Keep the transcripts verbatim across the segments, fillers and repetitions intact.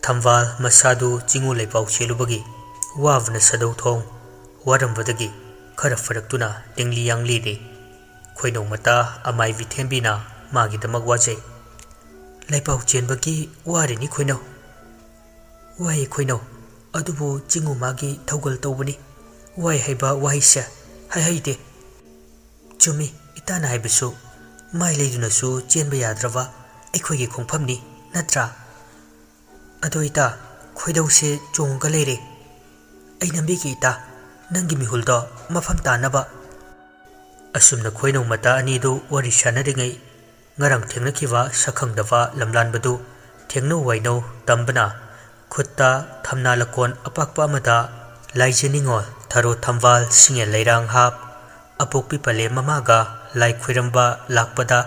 ꯊꯝꯕꯥꯜ ꯃꯁꯥꯗꯨ ꯆꯤꯡꯉꯨ ꯂꯩꯄꯥꯎ ꯆꯦꯜꯂꯨꯕꯒꯤ ꯋꯥꯕꯅ ꯁꯥꯗꯧ ꯊꯣꯡ ꯋꯥꯔꯝꯕꯗꯒꯤ ꯈꯔ ꯐꯔꯛꯇꯨꯅ ꯂꯦꯡꯂꯤ ꯌꯥꯡꯂꯤꯔꯦ꯫ ꯈꯣꯏꯅꯧ ꯃꯇꯥ ꯑꯃꯥꯏꯕꯤ ꯊꯦꯝꯕꯤꯅ ꯃꯥꯒꯤꯗꯃꯛ ꯋꯥꯖꯩ꯫ "ꯂꯩꯄꯥꯎ ꯆꯦꯟꯕꯒꯤ ꯋꯥꯔꯤꯅꯤ ꯈꯣꯏꯅꯧ꯫ ꯋꯥꯏ ꯈꯣꯏꯅꯧ, ꯑꯗꯨꯕꯨ ꯆꯤꯡꯉꯨ ꯃꯥꯒꯤ ꯊꯧꯒꯜ ꯇꯧꯕꯅꯤ꯫ ꯋꯥꯏ ꯍꯥꯏꯕ ꯋꯥꯍꯩꯁꯦ ꯍꯥꯏꯍꯩꯗꯦ꯫ ꯆꯨꯝꯃꯤ, ꯏꯇꯥꯅ ꯍꯥꯏꯕꯁꯨ꯫ ꯃꯥꯏ ꯂꯩꯗꯨꯅꯁꯨ ꯆꯦꯟꯕ ꯌꯥꯗ꯭ꯔꯕ ꯑꯩꯈꯣꯏꯒꯤ ꯈꯣꯡꯐꯝꯅꯤ, ꯅꯠꯇ꯭ꯔꯥ? ꯑꯗꯣ ꯏꯇꯥ, ꯈꯣꯏꯗꯧꯁꯦ ꯆꯣꯡꯉꯒ ꯂꯩꯔꯦ꯫ ꯑꯩ ꯅꯝꯕꯤꯒꯦ ꯏꯇꯥ, ꯅꯪꯒꯤ ꯃꯤꯍꯨꯜꯗꯣ ꯃꯐꯝ ꯇꯥꯅꯕ꯫" ꯑꯁꯨꯝꯅ ꯈꯣꯏꯅꯧ ꯃꯇꯥ ꯑꯅꯤꯗꯨ ꯋꯥꯔꯤ ꯁꯥꯟꯅꯔꯤꯉꯩ, ꯉꯔꯥꯡ ꯊꯦꯡꯅꯈꯤꯕ ꯁꯛꯈꯪꯗꯕ ꯂꯝꯂꯥꯟꯕꯗꯨ ꯊꯦꯡꯅꯧ ꯋꯥꯏꯅꯧ ꯇꯝꯕꯅ, ꯈꯨꯠꯇ ꯊꯝꯅꯥ ꯂꯀꯣꯟ ꯑꯄꯥꯛꯄ ꯑꯃꯗ ꯂꯥꯏꯖ ꯅꯤꯉꯣꯜ ꯊꯔꯣ ꯊꯝꯕꯥꯜ ꯁꯤꯡꯉꯦꯜ ꯂꯩꯔꯥꯡ ꯍꯥꯞ ꯑꯄꯣꯛꯄꯤ ꯄꯂꯦꯝ ꯃꯃꯥꯒ ꯂꯥꯏ ꯈꯣꯏꯔꯝꯕ ꯂꯥꯛꯄꯗ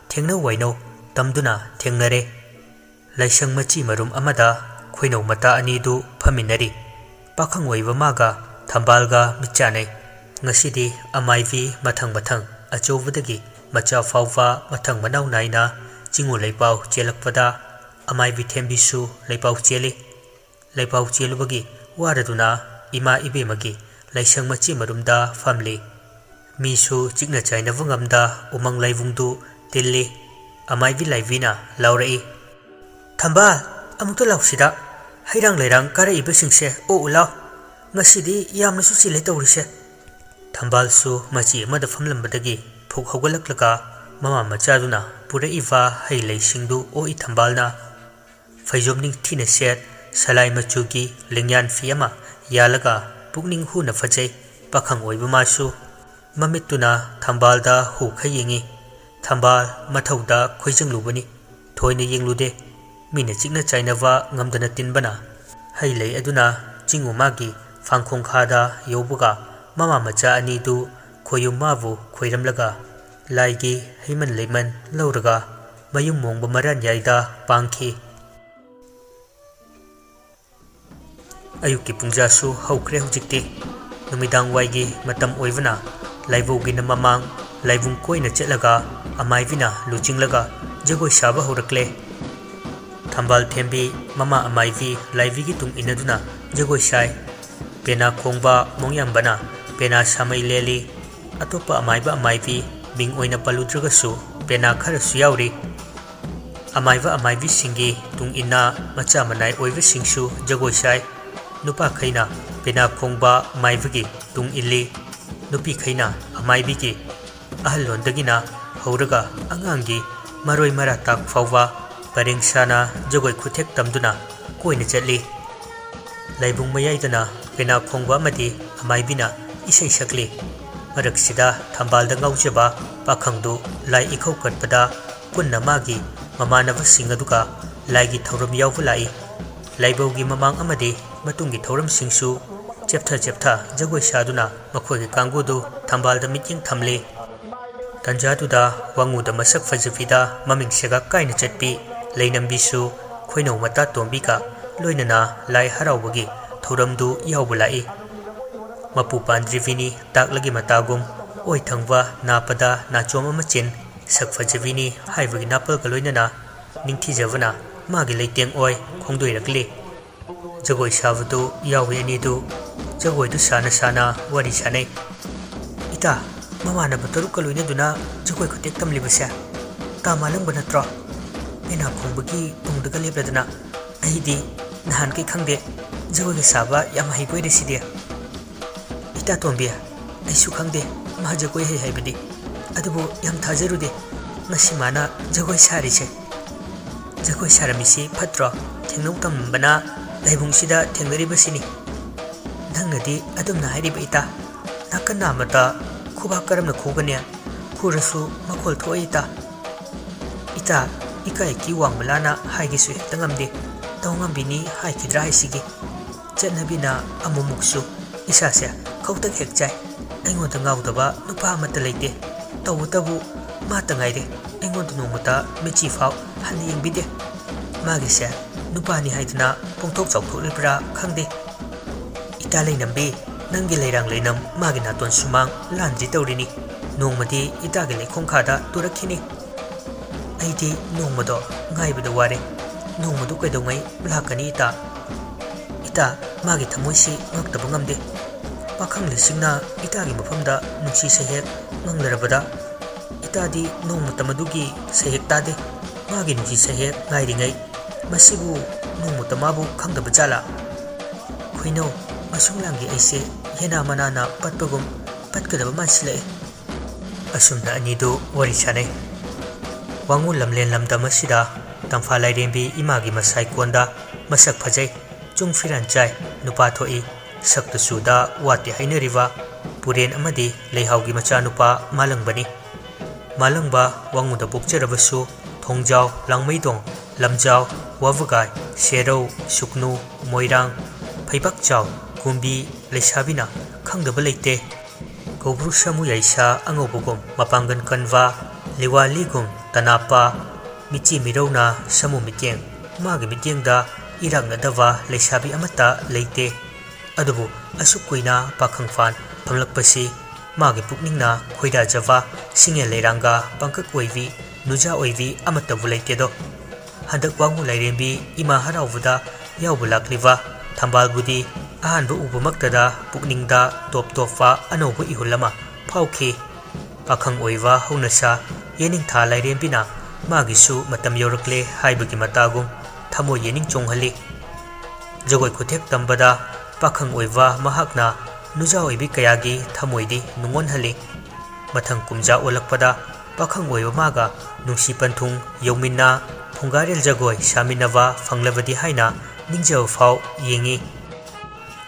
ꯊꯦꯡꯅꯧ ꯋꯥꯏꯅꯧ ꯇꯝꯗꯨꯅ ꯊꯦꯡꯅꯔꯦ꯫ ꯂꯥꯏꯁꯪ ꯃꯆꯤ ꯃꯔꯨꯝ ꯑꯃꯗ ꯈꯣꯏꯅꯧ ꯃꯇꯥ ꯑꯅꯤꯗꯨ ꯐꯝꯃꯤꯟꯅꯔꯤ꯫ ꯄꯥꯈꯪ ꯑꯣꯏꯕ ꯃꯥꯒ ꯊꯝꯕꯥꯜꯒ ꯃꯤꯠ ꯆꯥꯟꯅꯩ꯫ ꯉꯁꯤꯗꯤ ꯑꯃꯥꯏꯕꯤ ꯃꯊꯪ ꯃꯊꯪ, ꯑꯆꯧꯕꯗꯒꯤ ꯃꯆꯥ ꯐꯥꯎꯕ ꯃꯊꯪ ꯃꯅꯥꯎ ꯅꯥꯏꯅ ꯆꯤꯡꯉꯨ ꯂꯩꯄꯥꯎ ꯆꯦꯜꯂꯛꯄꯗ, ꯑꯃꯥꯏꯕꯤ ꯊꯦꯝꯕꯤꯁꯨ ꯂꯩꯄꯥꯎ ꯆꯦꯜꯂꯤ꯫ ꯂꯩꯄꯥꯎ ꯆꯦꯜꯂꯨꯕꯒꯤ ꯋꯥꯔꯗꯨꯅ ꯏꯃꯥ ꯏꯕꯦꯝꯃꯒꯤ ꯂꯥꯏꯁꯪ ꯃꯆꯤ ꯃꯔꯨꯝꯗ ꯐꯝꯂꯤ꯫ ꯃꯤꯁꯨ ꯆꯤꯛꯅ ꯆꯥꯏꯅꯕ ꯉꯝꯗ ꯎꯃꯪ ꯂꯥꯏꯕꯨꯡꯗꯨ ꯇꯤꯜꯂꯤ꯫ ꯑꯃꯥꯏꯕꯤ ꯂꯥꯏꯕꯤꯅ ꯂꯥꯎꯔꯛꯏ, "ꯊꯝꯕꯥꯜ, ꯑꯃꯨꯛꯇ ꯂꯥꯎꯁꯤꯗ꯫ ꯍꯩꯔꯥꯡ ꯂꯩꯔꯥꯡ ꯀꯥꯔꯛꯏꯕꯁꯤꯡꯁꯦ ꯑꯣꯛꯎ ꯂꯥꯎ꯫ ꯉꯁꯤꯗꯤ ꯌꯥꯝꯅꯁꯨ ꯆꯤꯜꯂꯦ ꯇꯧꯔꯤꯁꯦ꯫" ꯊꯝꯕꯥꯜꯁꯨ ꯃꯆꯤ ꯑꯃꯗ ꯐꯝꯂꯝꯕꯗꯒꯤ ꯐꯨꯛ ꯍꯧꯒꯠꯂꯛꯂꯒ ꯃꯃꯥ ꯃꯆꯥꯗꯨꯅ ꯄꯨꯔꯛꯏꯕ ꯍꯩ ꯂꯩꯁꯤꯡꯗꯨ ꯑꯣꯛꯏ ꯊꯝꯕꯥꯜꯅ꯫ ꯐꯩꯖꯣꯝ ꯅꯤꯡꯊꯤꯅ ꯁꯦꯠ, ꯁꯂꯥꯏ ꯃꯆꯨꯒꯤ ꯂꯦꯡꯌꯥꯟ ꯐꯤ ꯑꯃ ꯌꯥꯜꯂꯒ ꯄꯨꯛꯅꯤꯡ ꯍꯨꯅ ꯐꯖꯩ ꯄꯥꯈꯪ ꯑꯣꯏꯕ ꯃꯥꯁꯨ꯫ ꯃꯃꯤꯠꯇꯨꯅ ꯊꯝꯕꯥꯜꯗ ꯍꯨꯈꯩ ꯌꯦꯡꯏ꯫ ꯊꯝꯕꯥꯜ ꯃꯊꯧꯗ ꯈꯣꯏꯖꯪꯂꯨꯕꯅꯤ꯫ ꯊꯣꯏꯅ ꯌꯦꯡꯂꯨꯗꯦ꯫ ꯃꯤꯅ ꯆꯤꯛꯅ ꯆꯥꯏꯅꯕ ꯉꯝꯗꯅ ꯇꯤꯟꯕꯅ ꯍꯩ ꯂꯩ ꯑꯗꯨꯅ ꯆꯤꯡꯉꯨ ꯃꯥꯒꯤ ꯐꯥꯡꯈꯣꯡꯈꯥꯗ ꯌꯧꯕꯒ ꯃꯃꯥ ꯃꯆꯥ ꯑꯅꯤꯗꯨ ꯈꯣꯌꯨꯝ ꯃꯥꯕꯨ ꯈꯣꯏꯔꯝꯂꯒ ꯂꯥꯏꯒꯤ ꯍꯩꯃꯟ ꯂꯩꯃꯟ ꯂꯧꯔꯒ ꯃꯌꯨꯝ ꯃꯣꯡꯕ ꯃꯔꯥꯟꯌꯥꯏꯗ ꯄꯥꯡꯈꯤ꯫ ꯑꯌꯨꯛꯀꯤ ꯄꯨꯡꯖꯥꯁꯨ ꯍꯧꯈ꯭ꯔꯦ ꯍꯧꯖꯤꯛꯇꯤ꯫ ꯅꯨꯃꯤꯗꯥꯡ ꯋꯥꯏꯒꯤ ꯃꯇꯝ ꯑꯣꯏꯕꯅ ꯂꯥꯏꯕꯧꯒꯤꯅ ꯃꯃꯥꯡ ꯂꯥꯏꯕꯨꯡ ꯀꯣꯏꯅ ꯆꯠꯂꯒ ꯑꯃꯥꯏꯕꯤꯅ ꯂꯨꯆꯤꯡꯂꯒ ꯖꯒꯣꯏ ꯁꯥꯕ ꯍꯧꯔꯛꯂꯦ꯫ ꯊꯝꯕꯥꯜ ꯊꯦꯝꯕꯤ, ꯃꯃꯥ ꯑꯃꯥꯏꯕꯤ, ꯂꯥꯏꯕꯤꯒꯤ ꯇꯨꯡ ꯏꯟꯅꯗꯨꯅ ꯖꯒꯣꯏ ꯁꯥꯏ꯫ ꯄꯦꯅꯥ ꯈꯣꯡꯕ ꯃꯣꯡꯌꯥꯝꯕꯅ ꯄꯦꯅꯥ ꯁꯥꯃꯩ ꯂꯦꯜꯂꯤ꯫ ꯑꯇꯣꯞꯄ ꯑꯃꯥꯏꯕ ꯑꯃꯥꯏꯕꯤ ꯃꯤꯡ ꯑꯣꯏꯅ ꯄꯜꯂꯨꯗ꯭ꯔꯒꯁꯨ ꯄꯦꯅꯥ ꯈꯔꯁꯨ ꯌꯥꯎꯔꯤ꯫ ꯑꯃꯥꯏꯕ ꯑꯃꯥꯏꯕꯤꯁꯤꯡꯒꯤ ꯇꯨꯡ ꯏꯟꯅ ꯃꯆꯥ ꯃꯅꯥꯏ ꯑꯣꯏꯕꯁꯤꯡꯁꯨ ꯖꯒꯣꯏ ꯁꯥꯏ꯫ ꯅꯨꯄꯥꯈꯩꯅ ꯄꯦꯅꯥ ꯈꯣꯡꯕ ꯃꯥꯏꯕꯒꯤ ꯇꯨꯡ ꯏꯜꯂꯤ꯫ ꯅꯨꯄꯤꯈꯩꯅ ꯑꯃꯥꯏꯕꯤꯒꯤ ꯑꯍꯜꯂꯣꯟꯗꯒꯤꯅ ꯍꯧꯔꯒ ꯑꯉꯥꯡꯒꯤ ꯃꯔꯣꯏ ꯃꯔꯥ ꯇꯥꯛ ꯐꯥꯎꯕ ꯄꯔꯦꯡ ꯁꯥꯅ ꯖꯒꯣꯏ ꯈꯨꯊꯦꯛ ꯇꯝꯗꯨꯅ ꯀꯣꯏꯅ ꯆꯠꯂꯤ꯫ ꯂꯥꯏꯕꯨꯡ ꯃꯌꯥꯏꯗꯅ ꯄꯦꯅꯥ ꯈꯣꯡꯕ ꯑꯃꯗꯤ ꯑꯃꯥꯏꯕꯤꯅ ꯏꯁꯩ ꯁꯛꯂꯤ꯫ ꯃꯔꯛꯁꯤꯗ ꯊꯝꯕꯥꯜꯗ ꯉꯥꯎꯖꯕ ꯄꯥꯈꯪꯗꯨ ꯂꯥꯏ ꯏꯈꯧ ꯀꯠꯄꯗ ꯄꯨꯟꯅ ꯃꯥꯒꯤ ꯃꯃꯥꯟꯅꯕꯁꯤꯡ ꯑꯗꯨꯒ ꯂꯥꯏꯒꯤ ꯊꯧꯔꯝ ꯌꯥꯎꯕ ꯂꯥꯛꯏ꯫ ꯂꯥꯏꯕꯧꯒꯤ ꯃꯃꯥꯡ ꯑꯃꯗꯤ ꯃꯇꯨꯡꯒꯤ ꯊꯧꯔꯝꯁꯤꯡꯁꯨ ꯆꯦꯞꯊ ꯆꯦꯞꯊ ꯖꯒꯣꯏ ꯁꯥꯗꯨꯅ ꯃꯈꯣꯏꯒꯤ ꯀꯥꯡꯕꯨꯗꯨ ꯊꯝꯕꯥꯜꯗ ꯃꯤꯠꯌꯦꯡ ꯊꯝꯂꯤ꯫ ꯇꯟꯖꯥꯗꯨꯗ ꯋꯥꯉꯨꯗ ꯃꯁꯛ ꯐꯖꯕꯤꯗ ꯃꯃꯤꯡ ꯁꯦꯒꯥꯛ ꯀꯥꯏꯅ ꯆꯠꯄꯤ ꯂꯩꯅꯝꯕꯤꯁꯨ ꯈꯣꯏꯅꯧ ꯃꯇꯥ ꯇꯣꯝꯕꯤꯒ ꯂꯣꯏꯅꯅ ꯂꯥꯏ ꯍꯔꯥꯎꯕꯒꯤ ꯊꯧꯔꯝꯗꯨ ꯌꯥꯎꯕ ꯂꯥꯛꯏ꯫ ꯃꯄꯨ ꯄꯥꯟꯗ꯭ꯔꯤꯕꯤꯅꯤ ꯇꯥꯛꯂꯒꯤ ꯃꯇꯥꯒꯨꯝ ꯑꯣꯏ ꯊꯪꯕ ꯅꯥꯄꯗ ꯅꯥꯆꯣꯝ ꯑꯃ ꯆꯤꯟ ꯁꯛ ꯐꯖꯕꯤꯅꯤ ꯍꯥꯏꯕꯒꯤ ꯅꯥꯄꯜꯒ ꯂꯣꯏꯅꯅ ꯅꯤꯡꯊꯤꯖꯕꯅ ꯃꯥꯒꯤ ꯂꯩꯇꯦꯡ ꯑꯣꯏ ꯈꯣꯡꯗꯣꯏꯔꯛꯂꯤ꯫ ꯖꯒꯣꯏ ꯁꯥꯕꯗꯨ ꯌꯥꯎꯏ ꯑꯅꯤꯗꯨ ꯖꯒꯣꯏꯗꯨ ꯁꯥꯅ ꯁꯥꯅ ꯋꯥꯔꯤ ꯁꯥꯅꯩ꯫ "ꯏꯇꯥ, ꯃꯃꯥꯟꯅꯕ ꯇꯔꯨꯛꯀ ꯂꯣꯏꯅꯗꯨꯅ ꯖꯒꯣꯏ ꯈꯨꯇꯦꯛ ꯇꯝꯂꯤꯕꯁꯦ ꯇꯥ ꯃꯥꯂꯪꯕ ꯅꯠꯇ꯭ꯔꯣ? ꯄꯦꯅꯥ ꯈꯣꯡꯕꯒꯤ ꯇꯨꯡꯗꯒ ꯂꯦꯞꯂꯗꯅ ꯑꯩꯗꯤ ꯅꯍꯥꯟꯈꯩ ꯈꯪꯗꯦ, ꯖꯒꯣꯏꯒ ꯁꯥꯕ ꯌꯥꯝ ꯍꯩꯕ ꯑꯣꯏꯔꯦ ꯁꯤꯗꯤ꯫" "ꯏꯇꯥ ꯇꯣꯝꯕꯤ, ꯑꯩꯁꯨ ꯈꯪꯗꯦ ꯃꯥ ꯖꯒꯣꯏ ꯍꯩ ꯍꯥꯏꯕꯗꯤ, ꯑꯗꯨꯕꯨ ꯌꯥꯝ ꯊꯥꯖꯔꯨꯗꯦ ꯉꯁꯤ ꯃꯥꯅ ꯖꯒꯣꯏ ꯁꯥꯔꯤꯁꯦ꯫ ꯖꯒꯣꯏ ꯁꯥꯔꯝꯃꯤꯁꯤ ꯐꯠꯇ꯭ꯔꯣ? ꯊꯦꯡꯅꯧ ꯇꯝꯕꯅ ꯂꯥꯏꯕꯨꯡꯁꯤꯗ ꯊꯦꯡꯅꯔꯤꯕꯁꯤꯅꯤ꯫ ꯅꯪꯅꯗꯤ ꯑꯗꯨꯝꯅ ꯍꯥꯏꯔꯤꯕ ꯏꯇꯥ, ꯅꯥꯀꯟ ꯅꯥꯝꯃꯇ ꯈꯨꯕꯥꯛ ꯀꯔꯝꯅ ꯈꯨꯒꯅꯤ? ꯈꯨꯔꯁꯨ ꯃꯈꯣꯜ ꯊꯣꯛꯑꯦ ꯏꯇꯥ꯫" "ꯏꯇꯥ, ꯏꯀꯥꯏ ꯀꯤ ꯋꯥꯡꯃꯂꯥꯅ ꯍꯥꯏꯒꯦꯁꯨ ꯍꯦꯛꯇ ꯉꯝꯗꯦ꯫ ꯇꯧ ꯉꯝꯕꯤꯅꯤ ꯍꯥꯏꯈꯤꯗ꯭ꯔꯥ ꯍꯥꯏꯁꯤꯒꯦ꯫ ꯆꯠꯅꯕꯤꯅ ꯑꯃꯨꯛꯃꯨꯛꯁꯨ ꯏꯁꯥꯁꯦ ꯈꯧꯇꯛ ꯍꯦꯛ ꯆꯥꯏ꯫ ꯑꯩꯉꯣꯟꯗ ꯉꯥꯎꯗꯕ ꯅꯨꯄꯥ ꯑꯃꯠꯇ ꯂꯩꯇꯦ꯫ ꯇꯧꯕꯇꯕꯨ ꯃꯥꯇ ꯉꯥꯏꯔꯦ ꯑꯩꯉꯣꯟꯗ ꯅꯣꯡꯃꯇ ꯃꯤꯠꯆꯤ ꯐꯥꯎ ꯍꯟꯅ ꯌꯦꯡꯕꯤꯗꯦ꯫ ꯃꯥꯒꯤꯁꯦ ꯅꯨꯄꯥꯅꯤ ꯍꯥꯏꯗꯅ ꯄꯣꯡꯊꯣꯛ ꯆꯥꯎꯊꯣꯛꯂꯤꯕ꯭ꯔꯥ ꯈꯪꯗꯦ꯫" "ꯏꯇꯥ ꯂꯩꯅꯝꯕꯤ, ꯅꯪꯒꯤ ꯂꯩꯔꯥꯡ ꯂꯩꯅꯝ ꯃꯥꯒꯤ ꯅꯥꯇꯣꯟ ꯁꯨꯃꯥꯡ ꯂꯥꯟꯗ꯭ꯔꯤ ꯇꯧꯔꯤꯅꯤ꯫ ꯅꯣꯡꯃꯗꯤ ꯏꯇꯥꯒꯤ ꯂꯩꯈꯣꯡꯈꯥꯗ ꯇꯨꯔꯛꯈꯤꯅꯤ꯫ ꯑꯩꯗꯤ ꯅꯣꯡꯃꯗꯣ ꯉꯥꯏꯕꯗ ꯋꯥꯔꯦ꯫ ꯅꯣꯡꯃꯗꯨ ꯀꯩꯗꯧꯉꯩ ꯂꯥꯛꯀꯅꯤ ꯏꯇꯥ? ꯏꯇꯥ, ꯃꯥꯒꯤ ꯊꯃꯣꯏꯁꯤ ꯉꯛꯇꯕ ꯉꯝꯗꯦ꯫ ꯄꯥꯈꯪ ꯂꯤꯁꯤꯡꯅ ꯏꯇꯥꯒꯤ ꯃꯐꯝꯗ ꯅꯨꯡꯁꯤ ꯁꯩꯍꯦꯛ ꯉꯪꯂꯔꯕꯗ, ꯏꯇꯥꯗꯤ ꯅꯣꯡꯃꯇ ꯃꯗꯨꯒꯤ ꯁꯩꯍꯦꯛ ꯇꯥꯗꯦ꯫ ꯃꯥꯒꯤ ꯅꯨꯡꯁꯤ ꯁꯩꯍꯦꯛ ꯉꯥꯏꯔꯤꯉꯩ, ꯃꯁꯤꯕꯨ ꯅꯣꯡꯃꯇ ꯃꯥꯕꯨ ꯈꯪꯗꯕ ꯖꯥꯠꯂꯥ? ꯈꯣꯏꯅꯧ, ꯑꯁꯨꯝ ꯂꯥꯡꯒꯤ ꯑꯩꯁꯦ ꯌꯦꯅꯥ ꯃꯅꯥꯅ ꯄꯠꯄꯒꯨꯝ ꯄꯠꯀꯗꯕ ꯃꯥꯟꯁꯤꯜꯂꯛꯑꯦ꯫ ꯑꯁꯨꯝꯅ ꯑꯅꯤꯗꯨ ꯋꯥꯔꯤ ꯁꯥꯅꯩ꯫ ꯋꯥꯉꯨ ꯂꯝꯂꯦꯟ ꯂꯝꯗꯝ ꯑꯁꯤꯗ ꯇꯝꯐꯥ ꯂꯥꯏꯔꯦꯝꯕꯤ ꯏꯃꯥꯒꯤ ꯃꯁꯥꯏꯀꯣꯟꯗ ꯃꯁꯛ ꯐꯖꯩ, ꯆꯨꯡ ꯐꯤꯔꯥꯟ ꯆꯥꯏ, ꯅꯨꯄꯥ ꯊꯣꯛꯏ, ꯁꯛꯇ ꯆꯨꯗ ꯋꯥꯠꯇꯦ ꯍꯥꯏꯅꯔꯤꯕ ꯄꯨꯔꯦꯟ ꯑꯃꯗꯤ ꯂꯩꯍꯥꯎꯒꯤ ꯃꯆꯥꯅꯨꯄꯥ ꯃꯥꯂꯪꯕꯅꯤ꯫ ꯃꯥꯂꯪꯕ ꯋꯥꯉꯨꯗ ꯄꯣꯛꯆꯔꯕꯁꯨ ꯊꯣꯡꯖꯥꯎ, ꯂꯥꯡꯃꯩꯗꯣꯡ, ꯂꯝꯖꯥꯎ, ꯋꯥꯕꯒꯥꯏ, ꯁꯦꯔꯧ, ꯁꯨꯛꯅꯨ, ꯃꯣꯏꯔꯥꯡ, ꯐꯩꯕꯥꯛꯆꯥꯎ, ꯀꯨꯝꯕꯤ, ꯂꯩꯁꯥꯕꯤꯅ ꯈꯪꯗꯕ ꯂꯩꯇꯦ꯫ ꯀꯧꯕ꯭ꯔꯨ ꯁꯥꯃꯨ ꯌꯥꯏꯁꯥ ꯑꯉꯧꯕꯒꯨꯝ ꯃꯄꯥꯡꯒꯜ ꯀꯟꯕ, ꯂꯤꯋꯥꯂꯤꯒꯨꯝ ꯇꯅꯥꯞꯄ, ꯃꯤꯆꯤ ꯃꯤꯔꯧꯅ ꯁꯥꯃꯨ ꯃꯤꯠꯌꯦꯡ, ꯃꯥꯒꯤ ꯃꯤꯠꯌꯦꯡꯗ ꯏꯔꯥꯛꯅꯗꯕ ꯂꯩꯁꯥꯕꯤ ꯑꯃꯠꯇ ꯂꯩꯇꯦ꯫ ꯑꯗꯨꯕꯨ ꯑꯁꯨꯛ ꯀꯨꯏꯅ ꯄꯥꯈꯪ ꯐꯥꯟ ꯐꯝꯂꯛꯄꯁꯤ ꯃꯥꯒꯤ ꯄꯨꯛꯅꯤꯡꯅ ꯈꯣꯏꯗꯥꯖꯕ ꯁꯤꯡꯉꯦꯜ ꯂꯩꯔꯥꯡꯒ ꯄꯥꯡꯀꯛ ꯑꯣꯏꯕꯤ, ꯅꯨꯖꯥ ꯑꯣꯏꯕꯤ ꯑꯃꯠꯇꯕꯨ ꯂꯩꯇꯦꯗꯣ꯫ ꯍꯟꯗꯛ ꯋꯥꯉꯨ ꯂꯥꯏꯔꯦꯝꯕꯤ ꯏꯃꯥ ꯍꯔꯥꯎꯕꯗ ꯌꯥꯎꯕ ꯂꯥꯛꯂꯤꯕ ꯊꯝꯕꯥꯜꯕꯨꯗꯤ ꯑꯍꯥꯟꯕ ꯎꯕꯃꯛꯇꯗ ꯄꯨꯛꯅꯤꯡꯗ ꯇꯣꯞ ꯇꯣꯞꯄ ꯑꯅꯧꯕ ꯏꯍꯨꯜ ꯑꯃ ꯐꯥꯎꯈꯤ꯫ ꯄꯥꯈꯪ ꯑꯣꯏꯕ ꯍꯧꯅꯁꯥ ꯌꯦꯅꯤꯡꯊꯥ ꯂꯥꯏꯔꯦꯝꯕꯤꯅ ꯃꯥꯒꯤꯁꯨ ꯃꯇꯝ ꯌꯧꯔꯛꯂꯦ ꯍꯥꯏꯕꯒꯤ ꯃꯇꯥꯒꯨꯝ ꯊꯃꯣꯏ ꯌꯦꯅꯤꯡ ꯆꯣꯡꯍꯜꯂꯤ꯫ ꯖꯒꯣꯏ ꯈꯨꯊꯦꯛ ꯇꯝꯕꯗ ꯄꯥꯈꯪ ꯑꯣꯏꯕ ꯃꯍꯥꯛꯅ ꯅꯨꯖꯥ ꯑꯣꯏꯕꯤ ꯀꯌꯥꯒꯤ ꯊꯃꯣꯏꯗꯤ ꯅꯨꯡꯉꯣꯟꯍꯜꯂꯤ꯫ ꯃꯊꯪ ꯀꯨꯝꯖꯥ ꯑꯣꯜꯂꯛꯄꯗ ꯄꯥꯈꯪ ꯑꯣꯏꯕ ꯃꯥꯒ ꯅꯨꯡꯁꯤ ꯄꯟꯊꯨꯡ ꯌꯧꯃꯤꯟꯅ ꯐꯨꯡꯒꯥꯔꯦꯜ ꯖꯒꯣꯏ ꯁꯥꯃꯤꯟꯅꯕ ꯐꯪꯂꯕꯗꯤ ꯍꯥꯏꯅ ꯅꯤꯡꯖꯕ ꯐꯥꯎ ꯌꯦꯡꯉꯤ꯫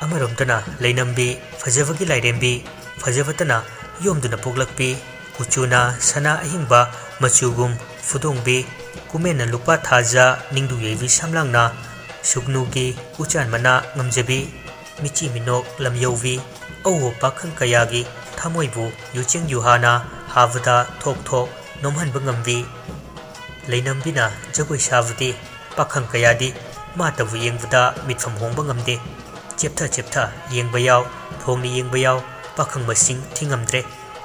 ꯑꯃꯔꯣꯝꯗꯅ ꯂꯩꯅꯝꯕꯤ ꯐꯖꯕꯒꯤ ꯂꯥꯏꯔꯦꯝꯕꯤ, ꯐꯖꯕꯇꯅ ꯌꯣꯝꯗꯨꯅ ꯄꯣꯛꯂꯛꯄꯤ, ꯀꯨꯆꯨꯅ ꯁꯅꯥ ꯑꯍꯤꯡꯕ ꯃꯆꯨꯒꯨꯝ ꯐꯨꯗꯣꯡꯕꯤ, ꯀꯨꯃꯦꯟꯅ ꯂꯨꯄꯥ ꯊꯥꯖ ꯅꯤꯡꯗꯨ ꯌꯩꯕꯤ ꯁꯝꯂꯥꯡꯅ, ꯁꯨꯛꯅꯨꯒꯤ ꯎꯆꯥꯟ ꯃꯅꯥ ꯉꯝꯖꯕꯤ, ꯃꯤꯆꯤ ꯃꯤꯅꯣꯛ ꯂꯝꯌꯧꯕꯤ, ꯑꯎꯕ ꯄꯥꯈꯪ ꯀꯌꯥꯒꯤ ꯊꯃꯣꯏꯕꯨ ꯌꯨꯆꯦꯡ ꯌꯨꯍꯥꯅ ꯍꯥꯕꯗ ꯊꯣꯛ ꯊꯣꯛ ꯅꯣꯝꯍꯟꯕ ꯉꯝꯕꯤ꯫ ꯂꯩꯅꯝꯕꯤꯅ ꯖꯒꯣꯏ ꯁꯥꯕꯗꯤ ꯄꯥꯈꯪ ꯀꯌꯥꯗꯤ ꯃꯥꯇꯕꯨ ꯌꯦꯡꯕꯗ ꯃꯤꯠꯐꯝ ꯍꯣꯡꯕ ꯉꯝꯗꯦ꯫ ꯆꯦꯞꯊ ꯆꯦꯞꯊ ꯌꯦꯡꯕ ꯌꯥꯎ, ꯐꯣꯡꯅ ꯌꯦꯡꯕ ꯌꯥꯎ, ꯄꯥꯈꯪ ꯃꯁꯤꯡ ꯊꯤꯉꯝꯗ꯭ꯔꯦ꯫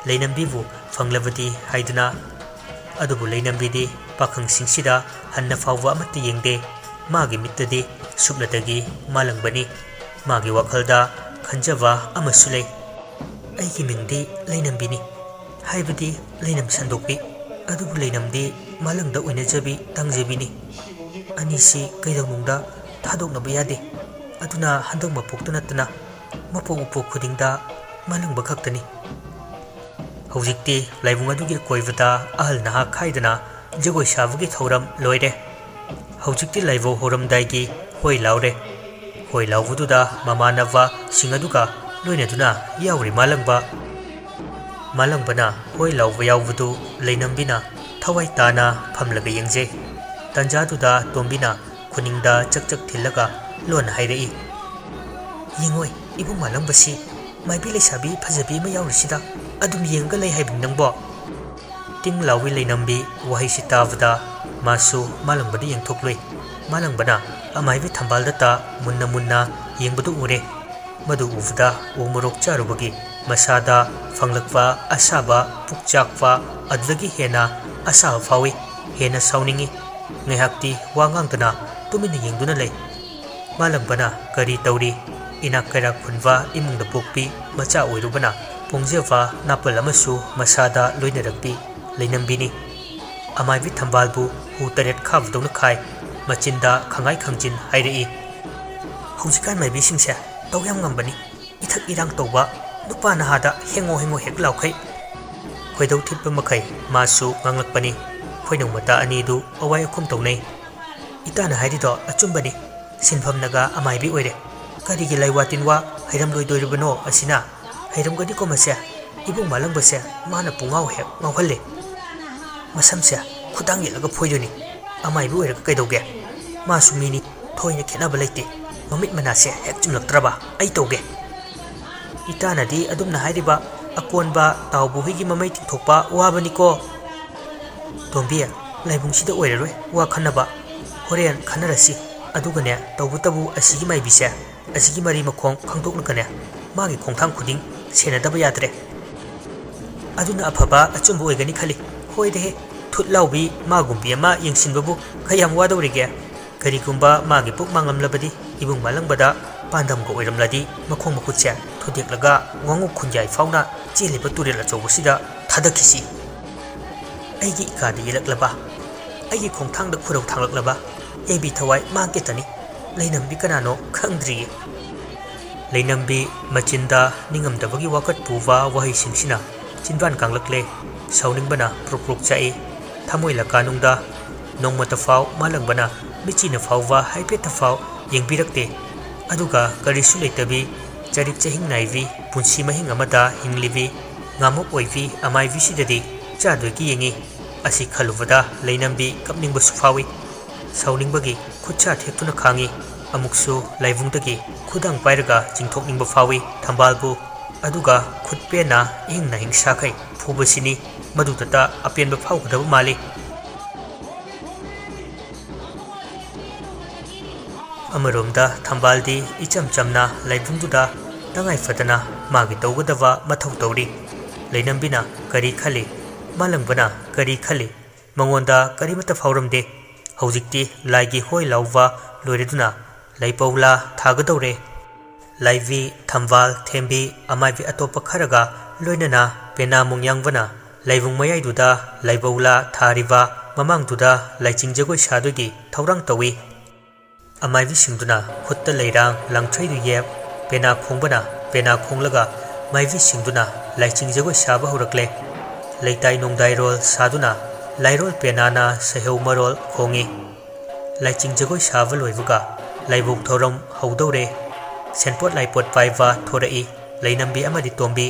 ꯂꯩꯅꯝꯕꯤꯕꯨ ꯐꯪꯂꯕꯗꯤ ꯍꯥꯏꯗꯨꯅ꯫ ꯑꯗꯨꯕꯨ ꯂꯩꯅꯝꯕꯤꯗꯤ ꯄꯥꯈꯪꯁꯤꯡꯁꯤꯗ ꯍꯟꯅ ꯐꯥꯎꯕ ꯑꯃꯠꯇ ꯌꯦꯡꯗꯦ꯫ ꯃꯥꯒꯤ ꯃꯤꯠꯇꯗꯤ ꯁꯨꯞꯅꯇꯒꯤ ꯃꯥꯂꯪꯕꯅꯤ꯫ ꯃꯥꯒꯤ ꯋꯥꯈꯜꯗ ꯈꯟꯖꯕ ꯑꯃꯁꯨ ꯂꯩ꯫ "ꯑꯩꯒꯤ ꯃꯤꯡꯗꯤ ꯂꯩꯅꯝꯕꯤꯅꯤ, ꯍꯥꯏꯕꯗꯤ ꯂꯩꯅꯝ ꯁꯟꯗꯣꯛꯄꯤ꯫ ꯑꯗꯨꯕꯨ ꯂꯩꯅꯝꯗꯤ ꯃꯥꯂꯪꯗ ꯑꯣꯏꯅꯖꯕꯤ ꯇꯥꯡꯖꯕꯤꯅꯤ꯫ ꯑꯅꯤꯁꯤ ꯀꯩꯗꯧꯅꯨꯡꯗ ꯊꯥꯗꯣꯛꯅꯕ ꯌꯥꯗꯦ꯫ ꯑꯗꯨꯅ ꯍꯟꯗꯛ ꯃꯄꯣꯛꯇ ꯅꯠꯇꯅ ꯃꯄꯣꯛ ꯃꯄꯣꯛ ꯈꯨꯗꯤꯡꯗ ꯃꯥꯂꯪꯕ ꯈꯛꯇꯅꯤ"꯫ ꯍꯧꯖꯤꯛꯇꯤ ꯂꯥꯏꯕꯨꯡ ꯑꯗꯨꯒꯤ ꯑꯀꯣꯏꯕꯗ ꯑꯍꯜ ꯅꯍꯥ ꯈꯥꯏꯗꯅ ꯖꯒꯣꯏ ꯁꯥꯕꯒꯤ ꯊꯧꯔꯝ ꯂꯣꯏꯔꯦ꯫ ꯍꯧꯖꯤꯛꯇꯤ ꯂꯥꯏꯕꯧ ꯍꯧꯔꯝꯗꯥꯏꯒꯤ ꯍꯣꯏ ꯂꯥꯎꯔꯦ꯫ ꯍꯣꯏ ꯂꯥꯎꯕꯗꯨꯗ ꯃꯃꯥꯟꯅꯕꯁꯤꯡ ꯑꯗꯨꯒ ꯂꯣꯏꯅꯗꯨꯅ ꯌꯥꯎꯔꯤ ꯃꯥꯂꯪꯕ꯫ ꯃꯥꯂꯪꯕꯅ ꯍꯣꯏ ꯂꯥꯎꯕ ꯌꯥꯎꯕꯗꯨ ꯂꯩꯅꯝꯕꯤꯅ ꯊꯋꯥꯏ ꯇꯥꯅ ꯐꯝꯂꯒ ꯌꯦꯡꯖꯩ꯫ ꯇꯟꯖꯥꯗꯨꯗ ꯇꯣꯝꯕꯤꯅ ꯈꯨꯅꯤꯡꯗ ꯆꯛ ꯆꯛ ꯊꯤꯜꯂꯒ ꯂꯣꯟꯅ ꯍꯥꯏꯔꯛꯏ, "ꯌꯦꯡꯉꯣꯏ, ꯏꯕꯨꯡ ꯃꯥꯂꯪꯕꯁꯤ ꯃꯥꯏꯕꯤ ꯂꯩꯁꯥꯕꯤ ꯐꯖꯕꯤ ꯑꯃ ꯌꯥꯎꯔꯤꯁꯤꯗ ꯑꯗꯨꯝ ꯌꯦꯡꯉꯒ ꯂꯩ ꯍꯥꯏꯕꯅꯤ ꯅꯪꯕꯣ?" ꯇꯤꯡ ꯂꯥꯎꯏ ꯂꯩꯅꯝꯕꯤ꯫ ꯋꯥꯍꯩꯁꯤ ꯇꯥꯕꯗ ꯃꯥꯁꯨ ꯃꯥꯂꯪꯕꯗ ꯌꯦꯡꯊꯣꯛꯂꯨꯏ꯫ ꯃꯥꯂꯪꯕꯅ ꯑꯃꯥꯏꯕꯤ ꯊꯝꯕꯥꯜꯗꯇ ꯃꯨꯟꯅ ꯃꯨꯟꯅ ꯌꯦꯡꯕꯗꯨ ꯎꯔꯦ꯫ ꯃꯗꯨ ꯎꯕꯗ ꯎ ꯃꯣꯔꯣꯛ ꯆꯥꯔꯨꯕꯒꯤ ꯃꯁꯥꯗ ꯐꯪꯂꯛꯄ ꯑꯁꯥꯕ ꯄꯨꯛꯆꯥꯛꯄ ꯑꯗꯨꯗꯒꯤ ꯍꯦꯟꯅ ꯑꯁꯥꯕ ꯐꯥꯎꯏ꯫ ꯍꯦꯟꯅ ꯁꯥꯎꯅꯤꯡꯏ꯫ ꯉꯥꯏꯍꯥꯛꯇꯤ ꯋꯥ ꯉꯥꯡꯗꯅ ꯇꯨꯃꯤꯟꯅ ꯌꯦꯡꯗꯨꯅ ꯂꯩ꯫ ꯃꯥꯂꯪꯕꯅ ꯀꯔꯤ ꯇꯧꯔꯤ? ꯏꯅꯥꯛ ꯀꯩꯔꯥꯛ ꯈꯨꯟꯕ ꯏꯃꯨꯡꯗ ꯄꯣꯛꯄꯤ ꯃꯆꯥ ꯑꯣꯏꯔꯨꯕꯅ ꯄꯣꯡꯖꯕ ꯅꯥꯄꯜ ꯑꯃꯁꯨ ꯃꯁꯥꯗ ꯂꯣꯏꯅꯔꯛꯄꯤ ꯂꯩꯅꯝꯕꯤꯅꯤ꯫ ꯑꯃꯥꯏꯕꯤ ꯊꯝꯕꯥꯜꯕꯨ ꯍꯨ ꯇꯔꯦꯠ ꯈꯥꯕꯗꯧꯅ ꯈꯥꯏ꯫ ꯃꯆꯤꯟꯗ ꯈꯪꯉꯥꯏ ꯈꯪꯖꯤꯟ ꯍꯥꯏꯔꯛꯏ, "ꯍꯧꯖꯤꯛꯀꯥꯟ ꯃꯥꯏꯕꯤꯁꯤꯡꯁꯦ ꯇꯧ ꯌꯥꯝ ꯉꯝꯕꯅꯤ꯫ ꯏꯊꯛ ꯏꯔꯥꯡ ꯇꯧꯕ ꯅꯨꯄꯥ ꯅꯍꯥꯗ ꯍꯦꯡꯉꯣ ꯍꯦꯡꯉꯣ ꯍꯦꯛ ꯂꯥꯎꯈꯩ"꯫ ꯈꯣꯏꯗꯧ ꯊꯤꯠꯄ ꯃꯈꯩ ꯃꯥꯁꯨ ꯉꯥꯡꯂꯛꯄꯅꯤ꯫ ꯈꯣꯏꯅꯧ ꯃꯇꯥ ꯑꯅꯤꯗꯨ ꯑꯋꯥꯏ ꯑꯈꯨꯝ ꯇꯧꯅꯩ꯫ "ꯏꯇꯥꯅ ꯍꯥꯏꯔꯤꯗꯣ ꯑꯆꯨꯝꯕꯅꯤ꯫ ꯁꯤꯟꯐꯝꯅꯒ ꯑꯃꯥꯏꯕꯤ ꯑꯣꯏꯔꯦ꯫ ꯀꯔꯤꯒꯤ ꯂꯩꯋꯥ ꯇꯤꯟꯋꯥ ꯍꯩꯔꯝꯂꯣꯏꯗꯣꯔꯤꯕꯅꯣ ꯑꯁꯤꯅ? ꯍꯩꯔꯝꯒꯅꯤꯀꯣ ꯃꯁꯦ꯫ ꯏꯕꯨꯡ ꯃꯥꯂꯪꯕꯁꯦ ꯃꯥꯅ ꯄꯨꯡꯉꯥꯎ ꯍꯦꯛ ꯉꯥꯎꯍꯜꯂꯦ꯫ ꯃꯁꯝꯁꯦ ꯈꯨꯗꯥꯡ ꯌꯦꯠꯂꯒ ꯐꯣꯏꯗꯣꯏꯅꯤ꯫ ꯑꯃꯥꯏꯕꯤ ꯑꯣꯏꯔꯒ ꯀꯩꯗꯧꯒꯦ? ꯃꯥꯁꯨ ꯃꯤꯅꯤ, ꯊꯣꯏꯅ ꯈꯦꯠꯅꯕ ꯂꯩꯇꯦ꯫ ꯃꯃꯤꯠ ꯃꯅꯥꯁꯦ ꯍꯦꯛ ꯆꯨꯝꯂꯛꯇ꯭ꯔꯕ ꯑꯩ ꯇꯧꯒꯦ"꯫ "ꯏꯇꯥꯅꯗꯤ ꯑꯗꯨꯝꯅ ꯍꯥꯏꯔꯤꯕ ꯑꯀꯣꯟꯕ ꯇꯥꯎꯕ ꯍꯨꯏꯒꯤ ꯃꯃꯩ ꯇꯤꯡꯊꯣꯛꯄ ꯋꯥꯕꯅꯤꯀꯣ"꯫ "ꯇꯣꯝꯕꯤ, ꯂꯥꯏꯕꯨꯡꯁꯤꯗ ꯑꯣꯏꯔꯔꯣꯏ ꯋꯥ ꯈꯟꯅꯕ꯫ ꯍꯣꯔꯦꯟ ꯈꯟꯅꯔꯁꯤ꯫ ꯑꯗꯨꯒꯅꯦ, ꯇꯧꯕꯇꯕꯨ ꯑꯁꯤꯒꯤ ꯃꯥꯏꯕꯤꯁꯦ, ꯑꯁꯤꯒꯤ ꯃꯔꯤ ꯃꯈꯣꯡ ꯈꯪꯗꯣꯛꯂꯒꯅꯦ, ꯃꯥꯒꯤ ꯈꯣꯡꯊꯥꯡ ꯈꯨꯗꯤꯡ ꯁꯦꯟꯅꯗꯕ ꯌꯥꯗ꯭ꯔꯦ"꯫ "ꯑꯗꯨꯅ ꯑꯐꯕ ꯑꯆꯨꯝꯕ ꯑꯣꯏꯒꯅꯤ ꯈꯜꯂꯤ"꯫ "ꯍꯣꯏꯗꯍꯦ, ꯈꯨꯠ ꯂꯥꯎꯕꯤ ꯃꯥꯒꯨꯝꯕꯤ ꯑꯃ ꯌꯦꯡꯁꯤꯟꯕꯕꯨ ꯀꯌꯥꯝ ꯋꯥꯗꯧꯔꯤꯒꯦ? ꯀꯔꯤꯒꯨꯝꯕ ꯃꯥꯒꯤ ꯄꯨꯛ ꯃꯥꯡꯂꯝꯂꯕꯗꯤ, ꯏꯕꯨꯡ ꯃꯥꯂꯪꯕꯗ ꯄꯥꯟꯗꯝꯒ ꯑꯣꯏꯔꯝꯂꯗꯤ, ꯃꯈꯣꯡ ꯃꯈꯨꯠꯁꯦ ꯊꯨꯗꯦꯛꯂꯒ ꯋꯥꯉꯨ ꯈꯨꯟꯌꯥꯏ ꯐꯥꯎꯅ ꯆꯦꯜꯂꯤꯕ ꯇꯨꯔꯦꯜ ꯑꯆꯧꯕꯁꯤꯗ ꯊꯥꯗꯈꯤꯁꯤ꯫ ꯑꯩꯒꯤ ꯏꯀꯥꯗ ꯌꯦꯜꯂꯛꯂꯕ, ꯑꯩꯒꯤ ꯈꯣꯡꯊꯥꯡꯗ ꯈꯨꯔꯧ ꯊꯥꯡꯂꯛꯂꯕ ꯌꯥꯏꯕꯤ ꯊꯋꯥꯏ ꯃꯥꯡꯀꯦꯇꯅꯤ꯫ ꯂꯩꯅꯝꯕꯤ ꯀꯅꯥꯅꯣ ꯈꯪꯗ꯭ꯔꯤꯌꯦ꯫ ꯂꯩꯅꯝꯕꯤ ꯃꯆꯤꯟꯗ ꯅꯤꯡꯉꯝꯗꯕꯒꯤ ꯋꯥꯀꯠ ꯄꯨꯕ ꯋꯥꯍꯩꯁꯤꯡꯁꯤꯅ ꯆꯤꯟꯕꯥꯟ ꯀꯥꯡꯂꯛꯂꯦ꯫ ꯁꯥꯎꯅꯤꯡꯕꯅ ꯄ꯭ꯔꯣꯛ ꯄ꯭ꯔꯣꯛ ꯆꯥꯛꯏ꯫ ꯊꯃꯣꯏ ꯂꯀꯥꯅꯨꯡꯗ ꯅꯣꯡꯃꯇ ꯐꯥꯎ ꯃꯥꯂꯪꯕꯅ ꯃꯤꯠꯆꯤꯅ ꯐꯥꯎꯕ ꯍꯥꯏꯐꯦꯠꯇ ꯐꯥꯎ ꯌꯦꯡꯕꯤꯔꯛꯇꯦ꯫ ꯑꯗꯨꯒ ꯀꯔꯤꯁꯨ ꯂꯩꯇꯕꯤ, ꯆꯔꯤꯛ ꯆꯍꯤꯡ ꯅꯥꯏꯕꯤ, ꯄꯨꯟꯁꯤ ꯃꯍꯤꯡ ꯑꯃꯗ ꯍꯤꯡꯂꯤꯕꯤ, ꯉꯥꯃꯨꯛ ꯑꯣꯏꯕꯤ ꯑꯃꯥꯏꯕꯤꯁꯤꯗꯗꯤ ꯆꯥꯗꯣꯏꯒꯤ ꯌꯦꯡꯉꯤ꯫ ꯑꯁꯤ ꯈꯜꯂꯨꯕꯗ ꯂꯩꯅꯝꯕꯤ ꯀꯞꯅꯤꯡꯕꯁꯨ ꯐꯥꯎꯏ꯫ ꯁꯥꯎꯅꯤꯡꯕꯒꯤ ꯈꯨꯠꯁꯥ ꯊꯦꯛꯇꯨꯅ ꯈꯥꯡꯏ꯫ ꯑꯃꯨꯛꯁꯨ ꯂꯥꯏꯕꯨꯡꯗꯒꯤ ꯈꯨꯗꯥꯡ ꯄꯥꯏꯔꯒ ꯆꯤꯡꯊꯣꯛꯅꯤꯡꯕ ꯐꯥꯎꯏ ꯊꯝꯕꯥꯜꯕꯨ꯫ ꯑꯗꯨꯒ ꯈꯨꯠ ꯄꯦꯟꯅ ꯏꯍꯤꯡ ꯅꯥꯍꯤꯡ ꯁꯥꯈꯩ ꯐꯨꯕꯁꯤꯅꯤ ꯃꯗꯨꯗꯇ ꯑꯄꯦꯟꯕ ꯐꯥꯎꯒꯗꯕ ꯃꯥꯜꯂꯤ꯫ ꯑꯃꯔꯣꯝꯗ ꯊꯝꯕꯥꯜꯗꯤ ꯏꯆꯝ ꯆꯝꯅ ꯂꯥꯏꯕꯨꯡꯗꯨꯗ ꯇꯉꯥꯏ ꯐꯗꯅ ꯃꯥꯒꯤ ꯇꯧꯒꯗꯕ ꯃꯊꯧ ꯇꯧꯔꯤ꯫ ꯂꯩꯅꯝꯕꯤꯅ ꯀꯔꯤ ꯈꯜꯂꯤ? ꯃꯥꯂꯪꯕꯅ ꯀꯔꯤ ꯈꯜꯂꯤ? ꯃꯉꯣꯟꯗ ꯀꯔꯤꯃꯠꯇ ꯐꯥꯎꯔꯝꯗꯦ꯫ ꯍꯧꯖꯤꯛꯇꯤ ꯂꯥꯏꯒꯤ ꯍꯣꯏ ꯂꯥꯎꯕ ꯂꯣꯏꯔꯗꯨꯅ ꯂꯩꯄꯧꯂꯥ ꯊꯥꯒꯗꯧꯔꯦ꯫ ꯂꯥꯏꯕꯤ, ꯊꯝꯕꯥꯜ, ꯊꯦꯝꯕꯤ, ꯑꯃꯥꯏꯕꯤ ꯑꯇꯣꯞꯄ ꯈꯔꯒ ꯂꯣꯏꯅꯅ ꯄꯦꯅꯥ ꯃꯣꯡꯌꯥꯡꯕꯅ ꯂꯥꯏꯕꯨꯡ ꯃꯌꯥꯏꯗꯨꯗ ꯂꯥꯏꯕꯧꯂꯥ ꯊꯥꯔꯤꯕ ꯃꯃꯥꯡꯗꯨꯗ ꯂꯥꯏꯆꯤꯡ ꯖꯒꯣꯏ ꯁꯥꯗꯣꯏꯒꯤ ꯊꯧꯔꯥꯡ ꯇꯧꯏ꯫ ꯑꯃꯥꯏꯕꯤꯁꯤꯡꯗꯨꯅ ꯈꯨꯠꯇ ꯂꯩꯔꯥꯡ ꯂꯪꯊ꯭ꯔꯩꯗꯨ ꯌꯦꯞ, ꯄꯦꯅꯥ ꯈꯣꯡꯕꯅ ꯄꯦꯅꯥ ꯈꯣꯡꯂꯒ ꯃꯥꯏꯕꯤꯁꯤꯡꯗꯨꯅ ꯂꯥꯏꯆꯤꯡ ꯖꯒꯣꯏ ꯁꯥꯕ ꯍꯧꯔꯛꯂꯦ꯫ ꯂꯩꯇꯥꯏ ꯅꯣꯡꯗꯥꯏꯔꯣꯜ ꯁꯥꯗꯨꯅ ꯂꯥꯏꯔꯣꯜ ꯄꯦꯅꯥꯅ ꯁꯩꯍꯧ ꯃꯔꯣꯜ ꯈꯣꯡꯏ꯫ ꯂꯥꯏꯆꯤꯡ ꯖꯒꯣꯏ ꯁꯥꯕ ꯂꯣꯏꯕꯒ ꯂꯥꯏꯕꯧ ꯊꯧꯔꯝ ꯍꯧꯗꯧꯔꯦ꯫ ꯁꯦꯟꯄꯣꯠ ꯂꯥꯏꯄꯣꯠ ꯄꯥꯏꯕ ꯊꯣꯔꯛꯏ꯫ ꯂꯩꯅꯝꯕꯤ ꯑꯃꯗꯤ ꯇꯣꯝꯕꯤ꯫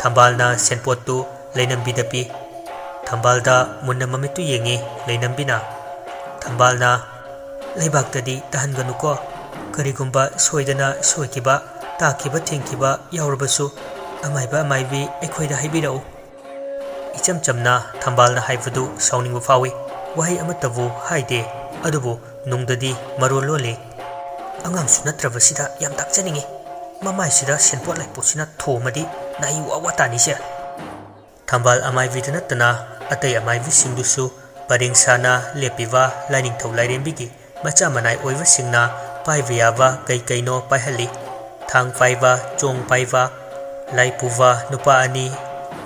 ꯊꯝꯕꯥꯜꯅ ꯁꯦꯟꯄꯣꯠꯇꯨ ꯂꯩꯅꯝꯕꯤꯗ ꯄꯤ꯫ ꯊꯝꯕꯥꯜꯗ ꯃꯨꯟꯅ ꯃꯃꯤꯠꯇꯨ ꯌꯦꯡꯉꯤ ꯂꯩꯅꯝꯕꯤꯅ꯫ ꯊꯝꯕꯥꯜꯅ, "ꯂꯩꯕꯥꯛꯇꯗꯤ ꯇꯥꯍꯟꯒꯅꯨꯀꯣ꯫ ꯀꯔꯤꯒꯨꯝꯕ ꯁꯣꯏꯗꯅ ꯁꯣꯏꯈꯤꯕ, ꯇꯥꯈꯤꯕ ꯊꯦꯡꯈꯤꯕ ꯌꯥꯎꯔꯕꯁꯨ ꯑꯃꯥꯏꯕ ꯑꯃꯥꯏꯕꯤ ꯑꯩꯈꯣꯏꯗ ꯍꯥꯏꯕꯤꯔꯛꯎ"꯫ ꯏꯆꯝ ꯆꯝꯅ ꯊꯝꯕꯥꯜꯅ ꯍꯥꯏꯕꯗꯨ ꯁꯥꯎꯅꯤꯡꯕ ꯐꯥꯎꯏ꯫ ꯋꯥꯍꯩ ꯑꯃꯠꯇꯕꯨ ꯍꯥꯏꯗꯦ, ꯑꯗꯨꯕꯨ ꯅꯨꯡꯗꯗꯤ ꯃꯔꯣꯜ ꯂꯣꯜꯂꯤ꯫ "ꯑꯉꯥꯡꯁꯨ ꯅꯠꯇ꯭ꯔꯕꯁꯤꯗ ꯌꯥꯝ ꯇꯥꯛꯆꯅꯤꯡꯉꯤ꯫ ꯃꯃꯥꯏꯁꯤꯗ ꯁꯦꯟꯄꯣꯠ ꯂꯥꯏꯄꯣꯠꯁꯤꯅ ꯊꯣꯝꯃꯗꯤ ꯅꯥꯍꯤ ꯋꯥ ꯋꯥ ꯇꯥꯅꯤꯁꯦ"꯫ ꯊꯝꯕꯥꯜ ꯑꯃꯥꯏꯕꯤꯗ ꯅꯠꯇꯅ ꯑꯇꯩ ꯑꯃꯥꯏꯕꯤꯁꯤꯡꯗꯨꯁꯨ ꯄꯔꯦꯡ ꯁꯥꯅ ꯂꯦꯞꯄꯤꯕ ꯂꯥꯏꯅꯤꯡꯊꯧ ꯂꯥꯏꯔꯦꯝꯕꯤꯒꯤ ꯃꯆꯥ ꯃꯅꯥꯏ ꯑꯣꯏꯕꯁꯤꯡꯅ ꯄꯥꯏꯕ ꯌꯥꯕ ꯀꯩ ꯀꯩꯅꯣ ꯄꯥꯏꯍꯜꯂꯤ꯫ ꯊꯥꯡ ꯄꯥꯏꯕ, ꯆꯣꯡ ꯄꯥꯏꯕ, ꯂꯥꯏ ꯄꯨꯕ ꯅꯨꯄꯥ ꯑꯅꯤ,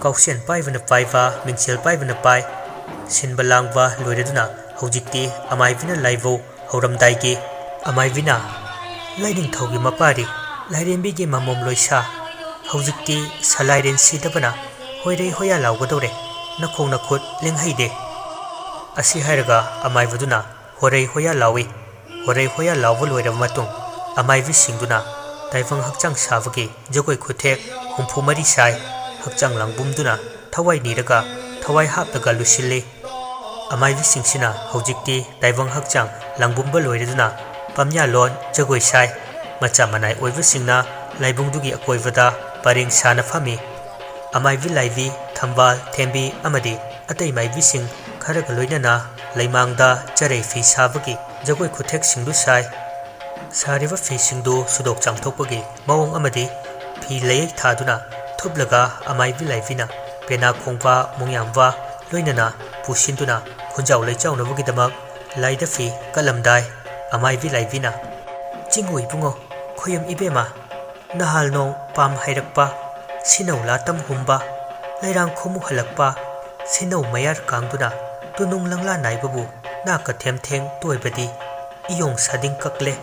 ꯀꯥꯎꯁꯦꯟ ꯄꯥꯏꯕꯅ ꯄꯥꯏꯕ, ꯃꯤꯡꯁꯦꯜ ꯄꯥꯏꯕꯅ ꯄꯥꯏ꯫ ꯁꯤꯟꯕ ꯂꯥꯡꯕ ꯂꯣꯏꯔꯗꯨꯅ ꯍꯧꯖꯤꯛꯇꯤ ꯑꯃꯥꯏꯕꯤꯅ ꯂꯥꯏꯕꯧ ꯍꯧꯔꯝꯗꯥꯏꯒꯤ ꯑꯃꯥꯏꯕꯤꯅ, "ꯂꯥꯏꯅꯤꯡꯊꯧꯒꯤ ꯃꯄꯥꯔꯤ, ꯂꯥꯏꯔꯦꯝꯕꯤꯒꯤ ꯃꯃꯣꯝ ꯂꯣꯏꯁꯥ, ꯍꯧꯖꯤꯛꯇꯤ ꯁꯂꯥꯏꯔꯦꯟ ꯁꯤꯗꯕꯅ ꯍꯣꯏꯔꯩ ꯍꯣꯌꯥ ꯂꯥꯎꯒꯗꯧꯔꯦ, ꯅꯈꯣꯡ ꯅꯈꯨꯠ ꯂꯦꯡꯍꯩꯗꯦ"꯫ ꯑꯁꯤ ꯍꯥꯏꯔꯒ ꯑꯃꯥꯏꯕꯗꯨꯅ ꯍꯣꯔꯩ ꯍꯣꯌꯥ ꯂꯥꯎꯏ꯫ ꯍꯣꯔꯩ ꯍꯣꯌꯥ ꯂꯥꯎꯕ ꯂꯣꯏꯔꯕ ꯃꯇꯨꯡ ꯑꯃꯥꯏꯕꯤꯁꯤꯡꯗꯨꯅ ꯇꯥꯏꯕꯪ ꯍꯛꯆꯥꯡ ꯁꯥꯕꯒꯤ ꯖꯒꯣꯏ ꯈꯨꯊꯦꯛ ꯍꯨꯝꯐꯨ ꯃꯔꯤ ꯁꯥꯏ꯫ ꯍꯛꯆꯥꯡ ꯂꯥꯡꯕꯨꯝꯗꯨꯅ ꯊꯋꯥꯏ ꯅꯤꯔꯒ ꯊꯋꯥꯏ ꯍꯥꯞꯂꯒ ꯂꯨꯁꯤꯜꯂꯤ꯫ ꯑꯃꯥꯏꯕꯤꯁꯤꯡꯁꯤꯅ ꯍꯧꯖꯤꯛꯇꯤ ꯇꯥꯏꯕꯪ ꯍꯛꯆꯥꯡ ꯂꯥꯡꯕꯨꯝꯕ ꯂꯣꯏꯔꯗꯨꯅ ꯄꯝꯌꯥꯂꯣꯟ ꯖꯒꯣꯏ ꯁꯥꯏ꯫ ꯃꯆꯥ ꯃꯅꯥꯏ ꯑꯣꯏꯕꯁꯤꯡꯅ ꯂꯥꯏꯕꯨꯡꯗꯨꯒꯤ ꯑꯀꯣꯏꯕꯗ ꯄꯔꯦꯡ ꯁꯥꯅ ꯐꯝꯃꯤ꯫ ꯑꯃꯥꯏꯕꯤ ꯂꯥꯏꯕꯤ, ꯊꯝꯕꯥꯜ, ꯊꯦꯝꯕꯤ ꯑꯃꯗꯤ ꯑꯇꯩ ꯃꯥꯏꯕꯤꯁꯤꯡ ꯈꯔꯒ ꯂꯣꯏꯅꯅ ꯂꯩꯃꯥꯡꯗ ꯆꯔꯩ ꯐꯤ ꯁꯥꯕꯒꯤ ꯖꯒꯣꯏ ꯈꯨꯊꯦꯛꯁꯤꯡꯗꯨ ꯁꯥꯏ꯫ ꯁꯥꯔꯤꯕ ꯐꯤꯁꯤꯡꯗꯨ ꯁꯨꯗꯣꯛ ꯆꯥꯝꯊꯣꯛꯄꯒꯤ ꯃꯑꯣꯡ ꯑꯃꯗꯤ ꯐꯤ ꯂꯩꯌꯩ ꯊꯥꯗꯨꯅ ꯊꯨꯞꯂꯒ ꯑꯃꯥꯏꯕꯤ ꯂꯥꯏꯕꯤꯅ ꯄꯦꯅꯥ ꯈꯣꯡꯕ, ꯃꯣꯡꯌꯥꯝꯕ ꯂꯣꯏꯅꯅ ꯄꯨꯁꯤꯟꯗꯨꯅ ꯈꯨꯟꯖꯥꯎ ꯂꯩꯆꯥꯎꯅꯕꯒꯤꯗꯃꯛ ꯂꯥꯏꯗ ꯐꯤ ꯀꯠꯂꯝꯗꯥꯏ ꯑꯃꯥꯏꯕꯤ ꯂꯥꯏꯕꯤꯅ, "ꯆꯤꯡꯉꯨ ꯏꯕꯨꯡꯉꯣ, ꯈꯣꯌꯝ ꯏꯕꯦꯝꯃ, ꯅꯍꯥꯜ ꯅꯣꯡ ꯄꯥꯝ ꯍꯩꯔꯛꯄ, ꯁꯤꯅꯧ ꯂꯥꯇꯝ ꯍꯨꯝꯕ, ꯂꯩꯔꯥꯡ ꯈꯣꯃꯨ ꯍꯜꯂꯛꯄ, ꯁꯤꯅꯧ ꯃꯌꯥꯔ ꯀꯥꯡꯗꯨꯅ ꯇꯨꯅꯨꯡ ꯂꯪꯂꯥ ꯅꯥꯏꯕꯕꯨ ꯅꯥꯀ ꯊꯦꯝ ꯊꯦꯡ ꯇꯣꯏꯕꯗꯤ ꯏꯌꯣꯡ ꯁꯥꯗꯤꯡ ꯀꯛꯂꯦ,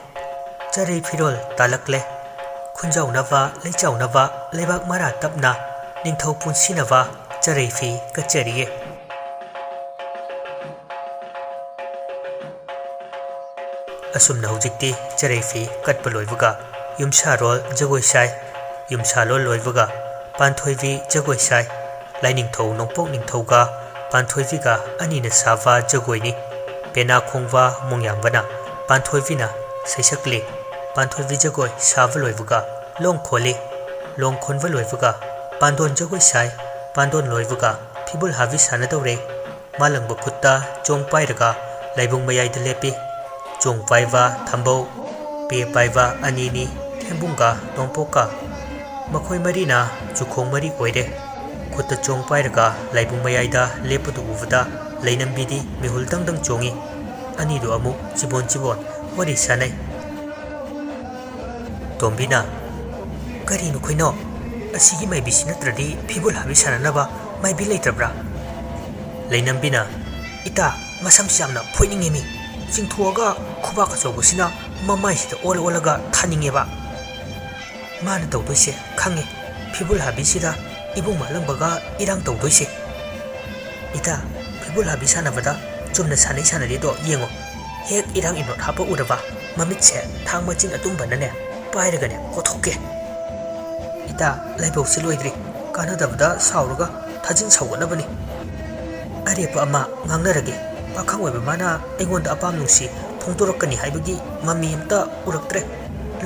ꯆꯔꯩ ꯐꯤꯔꯣꯜ ꯇꯥꯂꯛꯂꯦ, ꯈꯨꯟꯖꯥꯎꯅꯕ ꯂꯩꯆꯥꯎꯅꯕ ꯂꯩꯕꯥꯛ ꯃꯔꯥ ꯇꯞꯅ ꯅꯤꯡꯊꯧ ꯄꯨꯟꯁꯤꯅꯕ ꯆꯔꯩ ꯐꯤ ꯀꯠꯆꯔꯤꯌꯦ"꯫ ꯑꯁꯨꯝꯅ ꯍꯧꯖꯤꯛꯇꯤ ꯆꯔꯩ ꯐꯤ ꯀꯠꯄ ꯂꯣꯏꯕꯒ ꯌꯨꯝꯁꯥꯔꯣꯜ ꯖꯒꯣꯏ ꯁꯥꯏ꯫ ꯌꯨꯝꯁꯥꯔꯣꯜ ꯂꯣꯏꯕꯒ ꯄꯥꯟꯊꯣꯏꯕꯤ ꯖꯒꯣꯏ ꯁꯥꯏ꯫ ꯂꯥꯏꯅꯤꯡꯊꯧ ꯅꯣꯡꯄꯣꯛ ꯅꯤꯡꯊꯧꯒ ꯄꯥꯟꯊꯣꯏꯕꯤꯒ ꯑꯅꯤꯅ ꯁꯥꯕ ꯖꯒꯣꯏꯅꯤ꯫ ꯄꯦꯅꯥ ꯈꯣꯡꯕ ꯃꯣꯡꯌꯥꯝꯕꯅ ꯄꯥꯟꯊꯣꯏꯕꯤꯅ ꯁꯩꯁꯛꯂꯤ꯫ ꯄꯥꯟꯊꯣꯏꯕꯤ ꯖꯒꯣꯏ ꯁꯥꯕ ꯂꯣꯏꯕꯒ ꯂꯣꯡ ꯈꯣꯜꯂꯤ꯫ ꯂꯣꯡ ꯈꯣꯟꯕ ꯂꯣꯏꯕꯒ ꯄꯥꯟꯗꯣꯟ ꯖꯒꯣꯏ ꯁꯥꯏ꯫ ꯄꯥꯟꯗꯣꯟ ꯂꯣꯏꯕꯒ ꯐꯤꯕꯨꯜ ꯍꯥꯕꯤ ꯁꯥꯟꯅꯗꯧꯔꯦ꯫ ꯃꯥꯂꯪꯕ ꯈꯨꯠꯇ ꯆꯣꯡ ꯄꯥꯏꯔꯒ ꯂꯥꯏꯕꯨꯡ ꯃꯌꯥꯏꯗ ꯂꯦꯞꯄꯤ꯫ ꯆꯣꯡ ꯄꯥꯏꯕ ꯊꯝꯕꯧ, ꯄꯦ ꯄꯥꯏꯕ ꯑꯅꯤꯅꯤ, ꯊꯦꯝꯕꯨꯡꯒ ꯇꯣꯝꯄꯣꯛꯀ꯫ ꯃꯈꯣꯏ ꯃꯔꯤꯅ ꯆꯨꯈꯣꯡ ꯃꯔꯤ ꯑꯣꯏꯔꯦ꯫ ꯈꯨꯠꯇ ꯆꯣꯡ ꯄꯥꯏꯔꯒ ꯂꯥꯏꯕꯨꯡ ꯃꯌꯥꯏꯗ ꯂꯦꯞꯄꯗꯨ ꯎꯕꯗ ꯂꯩꯅꯝꯕꯤꯗꯤ ꯃꯤꯍꯨꯜ ꯗꯪ ꯗꯪ ꯆꯣꯡꯏ꯫ ꯑꯅꯤꯗꯨ ꯑꯃꯨꯛ ꯆꯤꯕꯣꯟ ꯆꯤꯕꯣꯟ ꯋꯥꯔꯤ ꯁꯥꯅꯩ꯫ ꯇꯣꯝꯕꯤꯅ, "ꯀꯔꯤꯅꯣ ꯈꯣꯏꯅꯣ? ꯑꯁꯤꯒꯤ ꯃꯥꯏꯕꯤꯁꯤ ꯅꯠꯇ꯭ꯔꯗꯤ ꯐꯤꯕꯨꯜ ꯍꯥꯕꯤ ꯁꯥꯟꯅꯅꯕ ꯃꯥꯏꯕꯤ ꯂꯩꯇ꯭ꯔꯕ꯭ꯔꯥ?" ꯂꯩꯅꯝꯕꯤꯅ, "ꯏꯇꯥ, ꯃꯁꯝꯁꯤ ꯌꯥꯝꯅ ꯐꯣꯏꯅꯤꯡꯉꯦ ꯃꯤ꯫ ꯆꯤꯡꯊꯣꯛꯑꯒ ꯈꯨꯕꯥꯛ ꯑꯆꯧꯕꯁꯤꯅ ꯃꯃꯥꯏꯁꯤꯗ ꯑꯣꯜꯂ ꯑꯣꯜꯂꯒ ꯊꯥꯅꯤꯡꯉꯦꯕ꯫ ꯃꯥꯅ ꯇꯧꯗꯣꯏꯁꯦ ꯈꯪꯉꯦ꯫ ꯐꯤꯕꯨꯜ ꯍꯥꯕꯤꯁꯤꯗ ꯏꯕꯨꯡ ꯃꯥꯂꯪꯕꯒ ꯏꯔꯥꯡ ꯇꯧꯗꯣꯏꯁꯦ꯫ ꯏꯇꯥ, ꯐꯤꯕꯨꯜ ꯍꯥꯕꯤ ꯁꯥꯟꯅꯕꯗ ꯆꯨꯝꯅ ꯁꯥꯟꯅꯩ ꯁꯥꯟꯅꯗꯦꯗꯣ ꯌꯦꯡꯉꯣ꯫ ꯍꯦꯛ ꯏꯔꯥꯡ ꯏꯅꯣꯠ ꯍꯥꯞꯄ ꯎꯔꯕ, ꯃꯃꯤꯠꯁꯦ ꯊꯥꯡ ꯃꯆꯤꯟ ꯑꯗꯨꯝꯕꯅꯅꯦ ꯄꯥꯏꯔꯒꯅꯦ ꯀꯣꯊꯣꯛꯀꯦ꯫ ꯏꯇꯥ, ꯂꯥꯏꯕꯧꯁꯦ ꯂꯣꯏꯗ꯭ꯔꯤ꯫ ꯀꯥꯟꯅꯗꯕꯗ ꯁꯥꯎꯔꯒ ꯊꯥꯖꯤꯟ ꯁꯥꯎꯒꯠꯅꯕꯅꯤ꯫ ꯑꯔꯦꯞꯄ ꯑꯃ ꯉꯥꯡꯅꯔꯒꯦ꯫ ꯄꯥꯈꯪ ꯑꯣꯏꯕ ꯃꯥꯅ ꯑꯩꯉꯣꯟꯗ ꯑꯄꯥꯝ ꯅꯨꯡꯁꯤ ꯐꯣꯡꯗꯣꯔꯛꯀꯅꯤ ꯍꯥꯏꯕꯒꯤ ꯃꯃꯤ ꯑꯝꯇ ꯎꯔꯛꯇ꯭ꯔꯦ꯫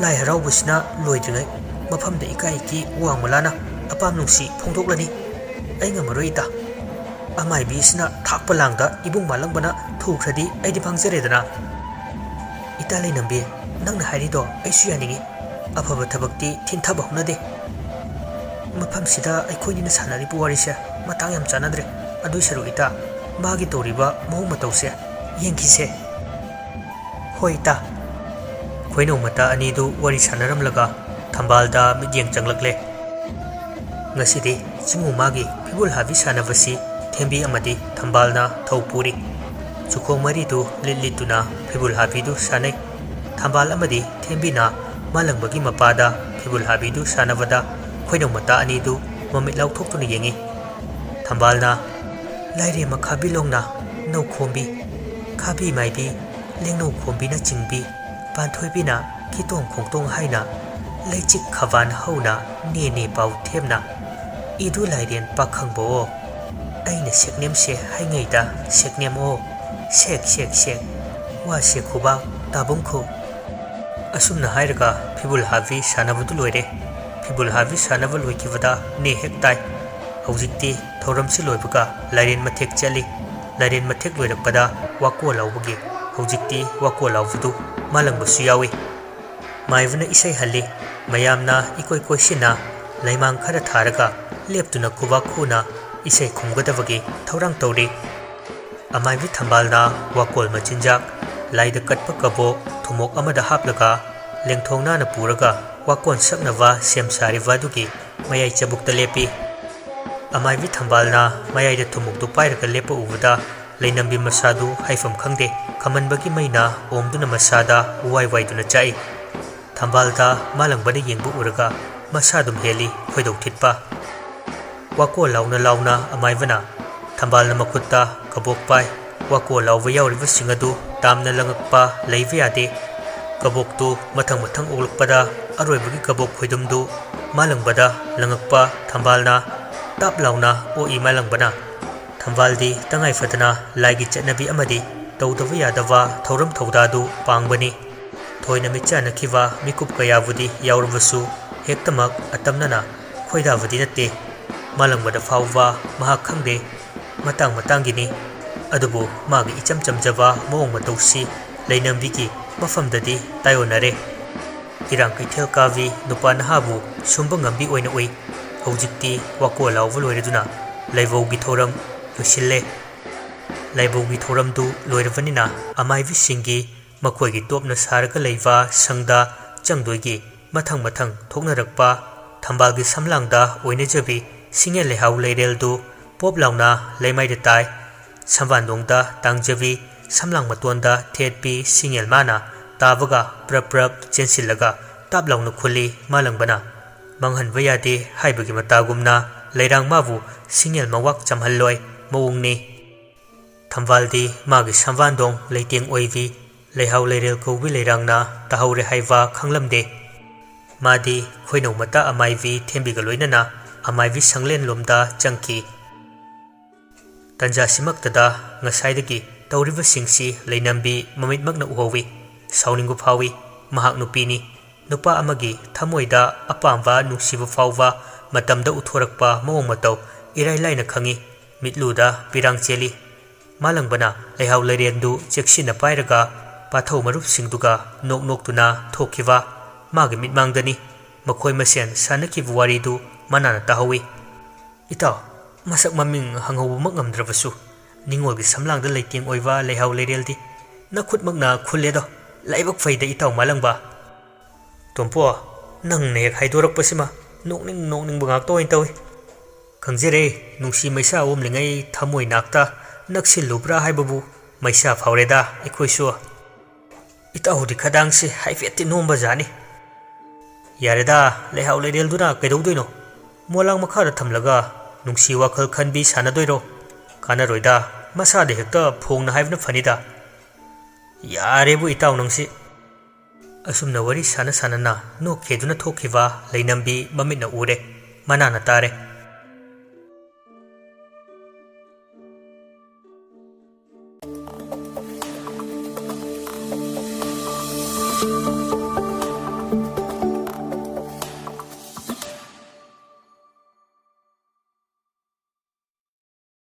ꯂꯥꯏ ꯍꯔꯥꯎꯕꯁꯤꯅ ꯂꯣꯏꯗ꯭ꯔꯤꯉꯩ ꯃꯐꯝꯗ ꯏꯀꯥꯏ ꯏꯀꯤ ꯋꯥꯡꯃꯂꯥꯅ ꯑꯄꯥꯝ ꯅꯨꯡꯁꯤ ꯐꯣꯡꯗꯣꯛꯂꯅꯤ꯫ ꯑꯩ ꯉꯝꯃꯔꯣꯏ ꯏꯇꯥ꯫ ꯑꯃꯥꯏꯕꯤꯁꯤꯅ ꯊꯥꯛꯄ ꯂꯥꯡꯗ ꯏꯕꯨꯡ ꯃꯥꯂꯪꯕꯅ ꯊꯨꯈ꯭ꯔꯗꯤ ꯑꯩꯗꯤ ꯃꯥꯡꯖꯔꯦꯗꯅ꯫ ꯏꯇꯥ ꯂꯩꯅꯝꯕꯤ, ꯅꯪꯅ ꯍꯥꯏꯔꯤꯗꯣ ꯑꯩꯁꯨ ꯌꯥꯅꯤꯡꯉꯤ꯫ ꯑꯐꯕ ꯊꯕꯛꯇꯤ ꯊꯤꯟꯊꯕ ꯍꯧꯅꯗꯦ꯫ ꯃꯐꯝꯁꯤꯗ ꯑꯩꯈꯣꯏꯅꯤꯅ ꯁꯥꯟꯅꯔꯤꯕ ꯋꯥꯔꯤꯁꯦ ꯃꯇꯥꯡ ꯌꯥꯝ ꯆꯥꯅꯗ꯭ꯔꯦ꯫ ꯑꯗꯨꯏ ꯁꯔꯨꯛ ꯏꯇꯥ, ꯃꯥꯒꯤ ꯇꯧꯔꯤꯕ ꯃꯑꯣꯡ ꯃꯇꯧꯁꯦ ꯌꯦꯡꯈꯤꯁꯦ꯫ ꯍꯣꯏ ꯏꯇꯥ꯫ ꯈꯣꯏꯅꯧ ꯃꯇꯥ ꯑꯅꯤꯗꯨ ꯋꯥꯔꯤ ꯁꯥꯟꯅꯔꯝꯂꯒ ꯊꯝꯕꯥꯜꯗ ꯃꯤꯠꯌꯦꯡ ꯆꯪꯂꯛꯂꯦ꯫ ꯉꯁꯤꯗꯤ ꯆꯤꯡꯉꯨ ꯃꯥꯒꯤ ꯐꯤꯕꯨꯜ ꯍꯥꯕꯤ ꯁꯥꯟꯅꯕꯁꯤ ꯊꯦꯝꯕꯤ ꯑꯃꯗꯤ ꯊꯝꯕꯥꯜꯅ ꯊꯧ ꯄꯨꯔꯤ꯫ ꯆꯨꯈꯣꯡ ꯃꯔꯤꯗꯨ ꯂꯤꯠ ꯂꯤꯠꯇꯨꯅ ꯐꯤꯕꯨꯜ ꯍꯥꯕꯤꯗꯨ ꯁꯥꯟꯅꯩ꯫ ꯊꯝꯕꯥꯜ ꯑꯃꯗꯤ ꯊꯦꯝꯕꯤꯅ ꯃꯥꯂꯪꯕꯒꯤ ꯃꯄꯥꯗ ꯐꯤꯕꯨꯜ ꯍꯥꯕꯤꯗꯨ ꯁꯥꯟꯅꯕꯗ ꯈꯣꯏꯅꯧ ꯃꯇꯥ ꯑꯅꯤꯗꯨ ꯃꯃꯤꯠ ꯂꯥꯎꯊꯣꯛꯇꯨꯅ ꯌꯦꯡꯏ꯫ ꯊꯝꯕꯥꯜꯅ, "ꯂꯥꯏꯔꯦꯝꯃ ꯈꯥꯕꯤ ꯂꯣꯡꯅ ꯅꯧꯈꯣꯝꯕꯤ, ꯈꯥꯕꯤ ꯃꯥꯏꯕꯤ, ꯂꯦꯡꯅꯧ ꯈꯣꯝꯕꯤꯅ ꯆꯤꯡꯕꯤ, ꯄꯥꯟꯊꯣꯏꯕꯤꯅ ꯀꯤꯇꯣꯡ ꯈꯣꯡꯇꯣꯡ ꯍꯥꯏꯅ, ꯂꯩꯆꯤꯛ ꯈꯕꯥꯟ ꯍꯧꯅ ꯅꯦ ꯅꯦ ꯄꯥꯎ ꯊꯦꯝꯅ, ꯏꯗꯨ ꯂꯥꯏꯔꯦꯟ ꯄꯥꯈꯪꯕꯑꯣ, ꯑꯩꯅ ꯁꯦꯛꯅꯦꯝꯁꯦ ꯍꯥꯏꯉꯩꯗ ꯁꯦꯛꯅꯦꯝꯑꯣ, ꯁꯦꯛ ꯁꯦꯛ ꯁꯦꯛ, ꯋꯥꯁꯦ ꯈꯨꯕꯥꯛ ꯇꯥꯕꯨꯡꯈꯨ"꯫ ꯑꯁꯨꯝꯅ ꯍꯥꯏꯔꯒ ꯐꯤꯕꯨꯜ ꯍꯥꯕꯤ ꯁꯥꯟꯅꯕꯗꯨ ꯂꯣꯏꯔꯦ꯫ ꯐꯤꯕꯨꯜ ꯍꯥꯕꯤ ꯁꯥꯟꯅꯕ ꯂꯣꯏꯈꯤꯕꯗ ꯅꯦ ꯍꯦꯛ ꯇꯥꯏ꯫ ꯍꯧꯖꯤꯛꯇꯤ ꯊꯧꯔꯝꯁꯤ ꯂꯣꯏꯕꯒ ꯂꯥꯏꯔꯦꯟ ꯃꯊꯦꯛ ꯆꯠꯂꯤ꯫ ꯂꯥꯏꯔꯦꯟ ꯃꯊꯦꯛ ꯂꯣꯏꯔꯛꯄꯗ ꯋꯥꯀꯣ ꯂꯥꯎꯕꯒꯤ, ꯍꯧꯖꯤꯛꯇꯤ ꯋꯥꯀꯣ ꯂꯥꯎꯕꯗꯨ ꯃꯥꯂꯪꯕꯁꯨ ꯌꯥꯎꯏ꯫ ꯃꯥꯏꯕꯅ ꯏꯁꯩ ꯍꯜꯂꯤ꯫ ꯃꯌꯥꯝꯅ ꯏꯀꯣꯏ ꯀꯣꯏꯁꯤꯟꯅ ꯂꯩꯃꯥꯡ ꯈꯔ ꯊꯥꯔꯒ ꯂꯦꯞꯇꯨꯅ ꯈꯨꯕꯥꯛ ꯈꯨꯅ ꯏꯁꯩ ꯈꯨꯝꯒꯗꯕꯒꯤ ꯊꯧꯔꯥꯡ ꯇꯧꯔꯤ꯫ ꯑꯃꯥꯏꯕꯤ ꯊꯝꯕꯥꯜꯅ ꯋꯥꯀꯣꯜ ꯃꯆꯤꯟꯖꯥꯛ, ꯂꯥꯏꯗ ꯀꯠꯄ ꯀꯕꯣꯛ ꯊꯨꯝꯃꯣꯛ ꯑꯃꯗ ꯍꯥꯞꯂꯒ ꯂꯦꯡꯊꯣꯡ ꯅꯥꯟꯅ ꯄꯨꯔꯒ ꯋꯥꯀꯣꯟ ꯁꯛꯅꯕ ꯁꯦꯝ ꯁꯥꯔꯤꯕ ꯑꯗꯨꯒꯤ ꯃꯌꯥꯏ ꯆꯕꯨꯛꯇ ꯂꯦꯞꯄꯤ꯫ ꯑꯃꯥꯏꯕꯤ ꯊꯝꯕꯥꯜꯅ ꯃꯌꯥꯏꯗ ꯊꯨꯝꯃꯣꯛꯇꯨ ꯄꯥꯏꯔꯒ ꯂꯦꯞꯄ ꯎꯕꯗ ꯂꯩꯅꯝꯕꯤ ꯃꯁꯥꯗꯨ ꯍꯥꯏꯐꯝ ꯈꯪꯗꯦ, ꯈꯝꯍꯟꯕꯒꯤ ꯃꯩꯅ ꯑꯣꯝꯗꯨꯅ ꯃꯁꯥꯗ ꯋꯥꯏ ꯋꯥꯏꯗꯨꯅ ꯆꯥꯛꯏ꯫ ꯊꯝꯕꯥꯜꯗ ꯃꯥꯂꯪꯕꯅ ꯌꯦꯡꯕ ꯎꯔꯒ ꯃꯁꯥ ꯑꯗꯨꯝ ꯍꯦꯜꯂꯤ ꯈꯣꯏꯗꯧ ꯊꯤꯠꯄ꯫ ꯋꯥꯀꯣ ꯂꯥꯎꯅ ꯂꯥꯎꯅ ꯑꯃꯥꯏꯕꯅ ꯊꯝꯕꯥꯜꯅ ꯃꯈꯨꯠꯇ ꯀꯕꯣꯛ ꯄꯥꯏ꯫ ꯋꯥꯀꯣ ꯂꯥꯎꯕ ꯌꯥꯎꯔꯤꯕꯁꯤꯡ ꯑꯗꯨ ꯇꯥꯝꯅ ꯂꯪꯉꯛꯄ ꯂꯩꯕ ꯌꯥꯗꯦ꯫ ꯀꯕꯣꯛꯇꯨ ꯃꯊꯪ ꯃꯊꯪ ꯑꯣꯛꯂꯛꯄꯗ ꯑꯔꯣꯏꯕꯒꯤ ꯀꯕꯣꯛ ꯈꯣꯏꯗꯨꯝꯗꯨ ꯃꯥꯂꯪꯕꯗ ꯂꯪꯉꯛꯄ ꯊꯝꯕꯥꯜꯅ ꯇꯥꯞ ꯂꯥꯎꯅ ꯑꯣꯛꯏ ꯃꯥꯂꯪꯕꯅ꯫ ꯊꯝꯕꯥꯜꯗꯤ ꯇꯉꯥꯏ ꯐꯗꯅ ꯂꯥꯏꯒꯤ ꯆꯠꯅꯕꯤ ꯑꯃꯗꯤ ꯇꯧꯗꯕ ꯌꯥꯗꯕ ꯊꯧꯔꯝ ꯊꯧꯗꯥꯗꯨ ꯄꯥꯡꯕꯅꯤ꯫ ꯊꯣꯏꯅ ꯃꯤꯠꯆꯥꯟꯅꯈꯤꯕ ꯃꯤꯀꯨꯞ ꯀꯌꯥꯕꯨꯗꯤ ꯌꯥꯎꯔꯕꯁꯨ ꯍꯦꯛꯇꯃꯛ ꯑꯇꯝꯅꯅ ꯈꯣꯏꯗꯥꯕꯗꯤ ꯅꯠꯇꯦ꯫ ꯃꯥꯂꯪꯕꯗ ꯐꯥꯎꯕ ꯃꯍꯥꯛ ꯈꯪꯗꯦ꯫ ꯃꯇꯥꯡ ꯃꯇꯥꯡꯒꯤꯅꯤ꯫ ꯑꯗꯨꯕꯨ ꯃꯥꯒꯤ ꯏꯆꯝ ꯆꯝꯖꯕ ꯃꯑꯣꯡ ꯃꯇꯧꯁꯤ ꯂꯩꯅꯝꯕꯤꯒꯤ ꯃꯐꯝꯗꯗꯤ ꯇꯥꯏꯑꯣꯟꯅꯔꯦ꯫ ꯏꯔꯥꯡ ꯀꯩꯊꯦꯜ ꯀꯥꯕꯤ ꯅꯨꯄꯥ ꯅꯍꯥꯕꯨ ꯁꯨꯝꯕ ꯉꯝꯕꯤ ꯑꯣꯏꯅ ꯎꯏ꯫ ꯍꯧꯖꯤꯛꯇꯤ ꯋꯥꯀꯣ ꯂꯥꯎꯕ ꯂꯣꯏꯔꯗꯨꯅ ꯂꯥꯏꯕꯧꯒꯤ ꯊꯧꯔꯝ ꯂꯣꯏꯁꯤꯜꯂꯦ꯫ ꯂꯥꯏꯕꯧꯒꯤ ꯊꯧꯔꯝꯗꯨ ꯂꯣꯏꯔꯕꯅꯤꯅ ꯑꯃꯥꯏꯕꯤꯁꯤꯡꯒꯤ ꯃꯈꯣꯏꯒꯤ ꯇꯣꯞꯅ ꯁꯥꯔꯒ ꯂꯩꯕ ꯁꯪꯗ ꯆꯪꯗꯣꯏꯒꯤ ꯃꯊꯪ ꯃꯊꯪ ꯊꯣꯛꯅꯔꯛꯄ ꯊꯝꯕꯥꯜꯒꯤ ꯁꯝꯂꯥꯡꯗ ꯑꯣꯏꯅꯖꯕꯤ ꯁꯤꯡꯉꯦꯜ ꯂꯩꯍꯥꯎ ꯂꯩꯔꯦꯜꯗꯨ ꯄꯣꯞ ꯂꯥꯎꯅ ꯂꯩꯃꯥꯏꯗ ꯇꯥꯏ꯫ ꯁꯝꯕꯥꯟꯗꯣꯡꯗ ꯇꯥꯡꯖꯕꯤ ꯁꯝꯂꯥꯡ ꯃꯇꯣꯟꯗ ꯊꯦꯠꯄꯤ ꯁꯤꯡꯉꯦꯜ ꯃꯥꯅ ꯇꯥꯕꯒ ꯄ꯭ꯔꯞ ꯄ꯭ꯔꯞ ꯆꯦꯟꯁꯤꯜꯂꯒ ꯇꯥꯞ ꯂꯥꯎꯅ ꯈꯨꯜꯂꯤ ꯃꯥꯂꯪꯕꯅ꯫ ꯃꯥꯡꯍꯟꯕ ꯌꯥꯗꯦ ꯍꯥꯏꯕꯒꯤ ꯃꯇꯥꯒꯨꯝꯅ ꯂꯩꯔꯥꯡ ꯃꯥꯕꯨ ꯁꯤꯡꯉꯦꯜ ꯃꯋꯥꯛ ꯆꯝꯍꯜꯂꯣꯏ ꯃꯑꯣꯡꯅꯤ꯫ ꯊꯝꯕꯥꯜꯗꯤ ꯃꯥꯒꯤ ꯁꯝꯕꯥꯟꯗꯣꯡ ꯂꯩꯇꯦꯡ ꯑꯣꯏꯕꯤ ꯂꯩꯍꯥꯎ ꯂꯩꯔꯦꯜ ꯀꯧꯕꯤ ꯂꯩꯔꯥꯡꯅ ꯇꯥꯍꯧꯔꯦ ꯍꯥꯏꯕ ꯈꯪꯂꯝꯗꯦ꯫ ꯃꯥꯗꯤ ꯈꯣꯏꯅꯧ ꯃꯇꯥ ꯑꯃꯥꯏꯕꯤ ꯊꯦꯝꯕꯤꯒ ꯂꯣꯏꯅꯅ ꯑꯃꯥꯏꯕꯤ ꯁꯪꯂꯦꯟꯂꯣꯝꯗ ꯆꯪꯈꯤ꯫ ꯇꯟꯖꯥꯁꯤꯃꯛꯇꯗ ꯉꯁꯥꯏꯗꯒꯤ ꯇꯧꯔꯤꯕꯁꯤꯡꯁꯤ ꯂꯩꯅꯝꯕꯤ ꯃꯃꯤꯠꯃꯛꯅ ꯎꯍꯧꯏ꯫ ꯁꯥꯎꯅꯤꯡꯕ ꯐꯥꯎꯏ꯫ ꯃꯍꯥꯛ ꯅꯨꯄꯤꯅꯤ꯫ ꯅꯨꯄꯥ ꯑꯃꯒꯤ ꯊꯃꯣꯏꯗ ꯑꯄꯥꯝꯕ ꯅꯨꯡꯁꯤꯕ ꯐꯥꯎꯕ ꯃꯇꯝꯗ ꯎꯠꯊꯣꯔꯛꯄ ꯃꯑꯣꯡ ꯃꯇꯧ ꯏꯔꯥꯏ ꯂꯥꯏꯅ ꯈꯪꯏ꯫ ꯃꯤꯠꯂꯨꯗ ꯄꯤꯔꯥꯡ ꯆꯦꯜꯂꯤ꯫ ꯃꯥꯂꯪꯕꯅ ꯂꯩꯍꯥꯎ ꯂꯩꯔꯦꯟꯗꯨ ꯆꯦꯛꯁꯤꯟꯅ ꯄꯥꯏꯔꯒ ꯄꯥꯊꯧ ꯃꯔꯨꯞꯁꯤꯡꯗꯨꯒ ꯅꯣꯛ ꯅꯣꯛꯇꯨꯅ ꯊꯣꯛꯈꯤꯕ ꯃꯥꯒꯤ ꯃꯤꯠꯃꯥꯡꯗꯅꯤ꯫ ꯃꯈꯣꯏ ꯃꯁꯦꯟ ꯁꯥꯟꯅꯈꯤꯕ ꯋꯥꯔꯤꯗꯨ ꯃꯅꯥꯅ ꯇꯥꯍꯧꯏ꯫ ꯏꯇꯥꯎ, ꯃꯁꯛ ꯃꯃꯤꯡ ꯍꯪꯍꯧꯕꯃꯛ ꯉꯝꯗ꯭ꯔꯕꯁꯨ, ꯅꯤꯡꯉꯣꯜꯒꯤ ꯁꯝꯂꯥꯡꯗ ꯂꯩꯇꯦꯡ ꯑꯣꯏꯕ ꯂꯩꯍꯥꯎ ꯂꯩꯔꯦꯜꯗꯤ ꯅꯈꯨꯠꯃꯛꯅ ꯈꯨꯜꯂꯦꯗꯣ꯫ ꯂꯥꯏꯕꯛ ꯐꯩꯗ ꯏꯇꯥꯎ ꯃꯥꯂꯪꯕ꯫ ꯇꯣꯝꯄꯣ, ꯅꯪꯅ ꯍꯦꯛ ꯍꯥꯏꯗꯣꯔꯛꯄꯁꯤꯃ ꯅꯣꯛꯅꯤꯡ ꯅꯣꯛꯅꯤꯡꯕ ꯉꯥꯛꯇ ꯑꯣꯏꯅ ꯇꯧꯏ꯫ ꯈꯪꯖꯔꯦ, ꯅꯨꯡꯁꯤ ꯃꯩꯁꯥ ꯑꯣꯝꯂꯤꯉꯩ ꯊꯃꯣꯏ ꯅꯥꯛꯇ ꯅꯛꯁꯤꯜꯂꯨꯕ꯭ꯔꯥ ꯍꯥꯏꯕꯕꯨ ꯃꯩꯁꯥ ꯐꯥꯎꯔꯦꯗ ꯑꯩꯈꯣꯏꯁꯨ꯫ ꯏꯇꯥꯎꯗꯤ ꯈꯗꯥꯡꯁꯤ ꯍꯥꯏꯐꯦꯠꯇꯤ ꯅꯣꯝꯕ ꯖꯥꯠꯅꯤ꯫ ꯌꯥꯔꯦꯗ, ꯂꯩꯍꯥꯎ ꯂꯩꯔꯦꯜꯗꯨꯅ ꯀꯩꯗꯧꯗꯣꯏꯅꯣ? ꯃꯣꯂꯥꯡ ꯃꯈꯥꯗ ꯊꯝꯂꯒ ꯅꯨꯡꯁꯤ ꯋꯥꯈꯜ ꯈꯟꯕꯤ ꯁꯥꯟꯅꯗꯣꯏꯔꯣ? ꯀꯥꯟꯅꯔꯣꯏꯗ, ꯃꯁꯥꯗ ꯍꯦꯛꯇ ꯐꯣꯡꯅ ꯍꯥꯏꯕꯅ ꯐꯅꯤꯗ꯫ ꯌꯥꯔꯦꯕꯨ ꯏꯇꯥꯎ ꯅꯪꯁꯤ꯫ ꯑꯁꯨꯝꯅ ꯋꯥꯔꯤ ꯁꯥꯟꯅ ꯁꯥꯟꯅꯅ ꯅꯣꯛꯈꯤꯗꯨꯅ ꯊꯣꯛꯈꯤꯕ ꯂꯩꯅꯝꯕꯤ ꯃꯃꯤꯠꯅ ꯎꯔꯦ, ꯃꯅꯥꯅ ꯇꯥꯔꯦ꯫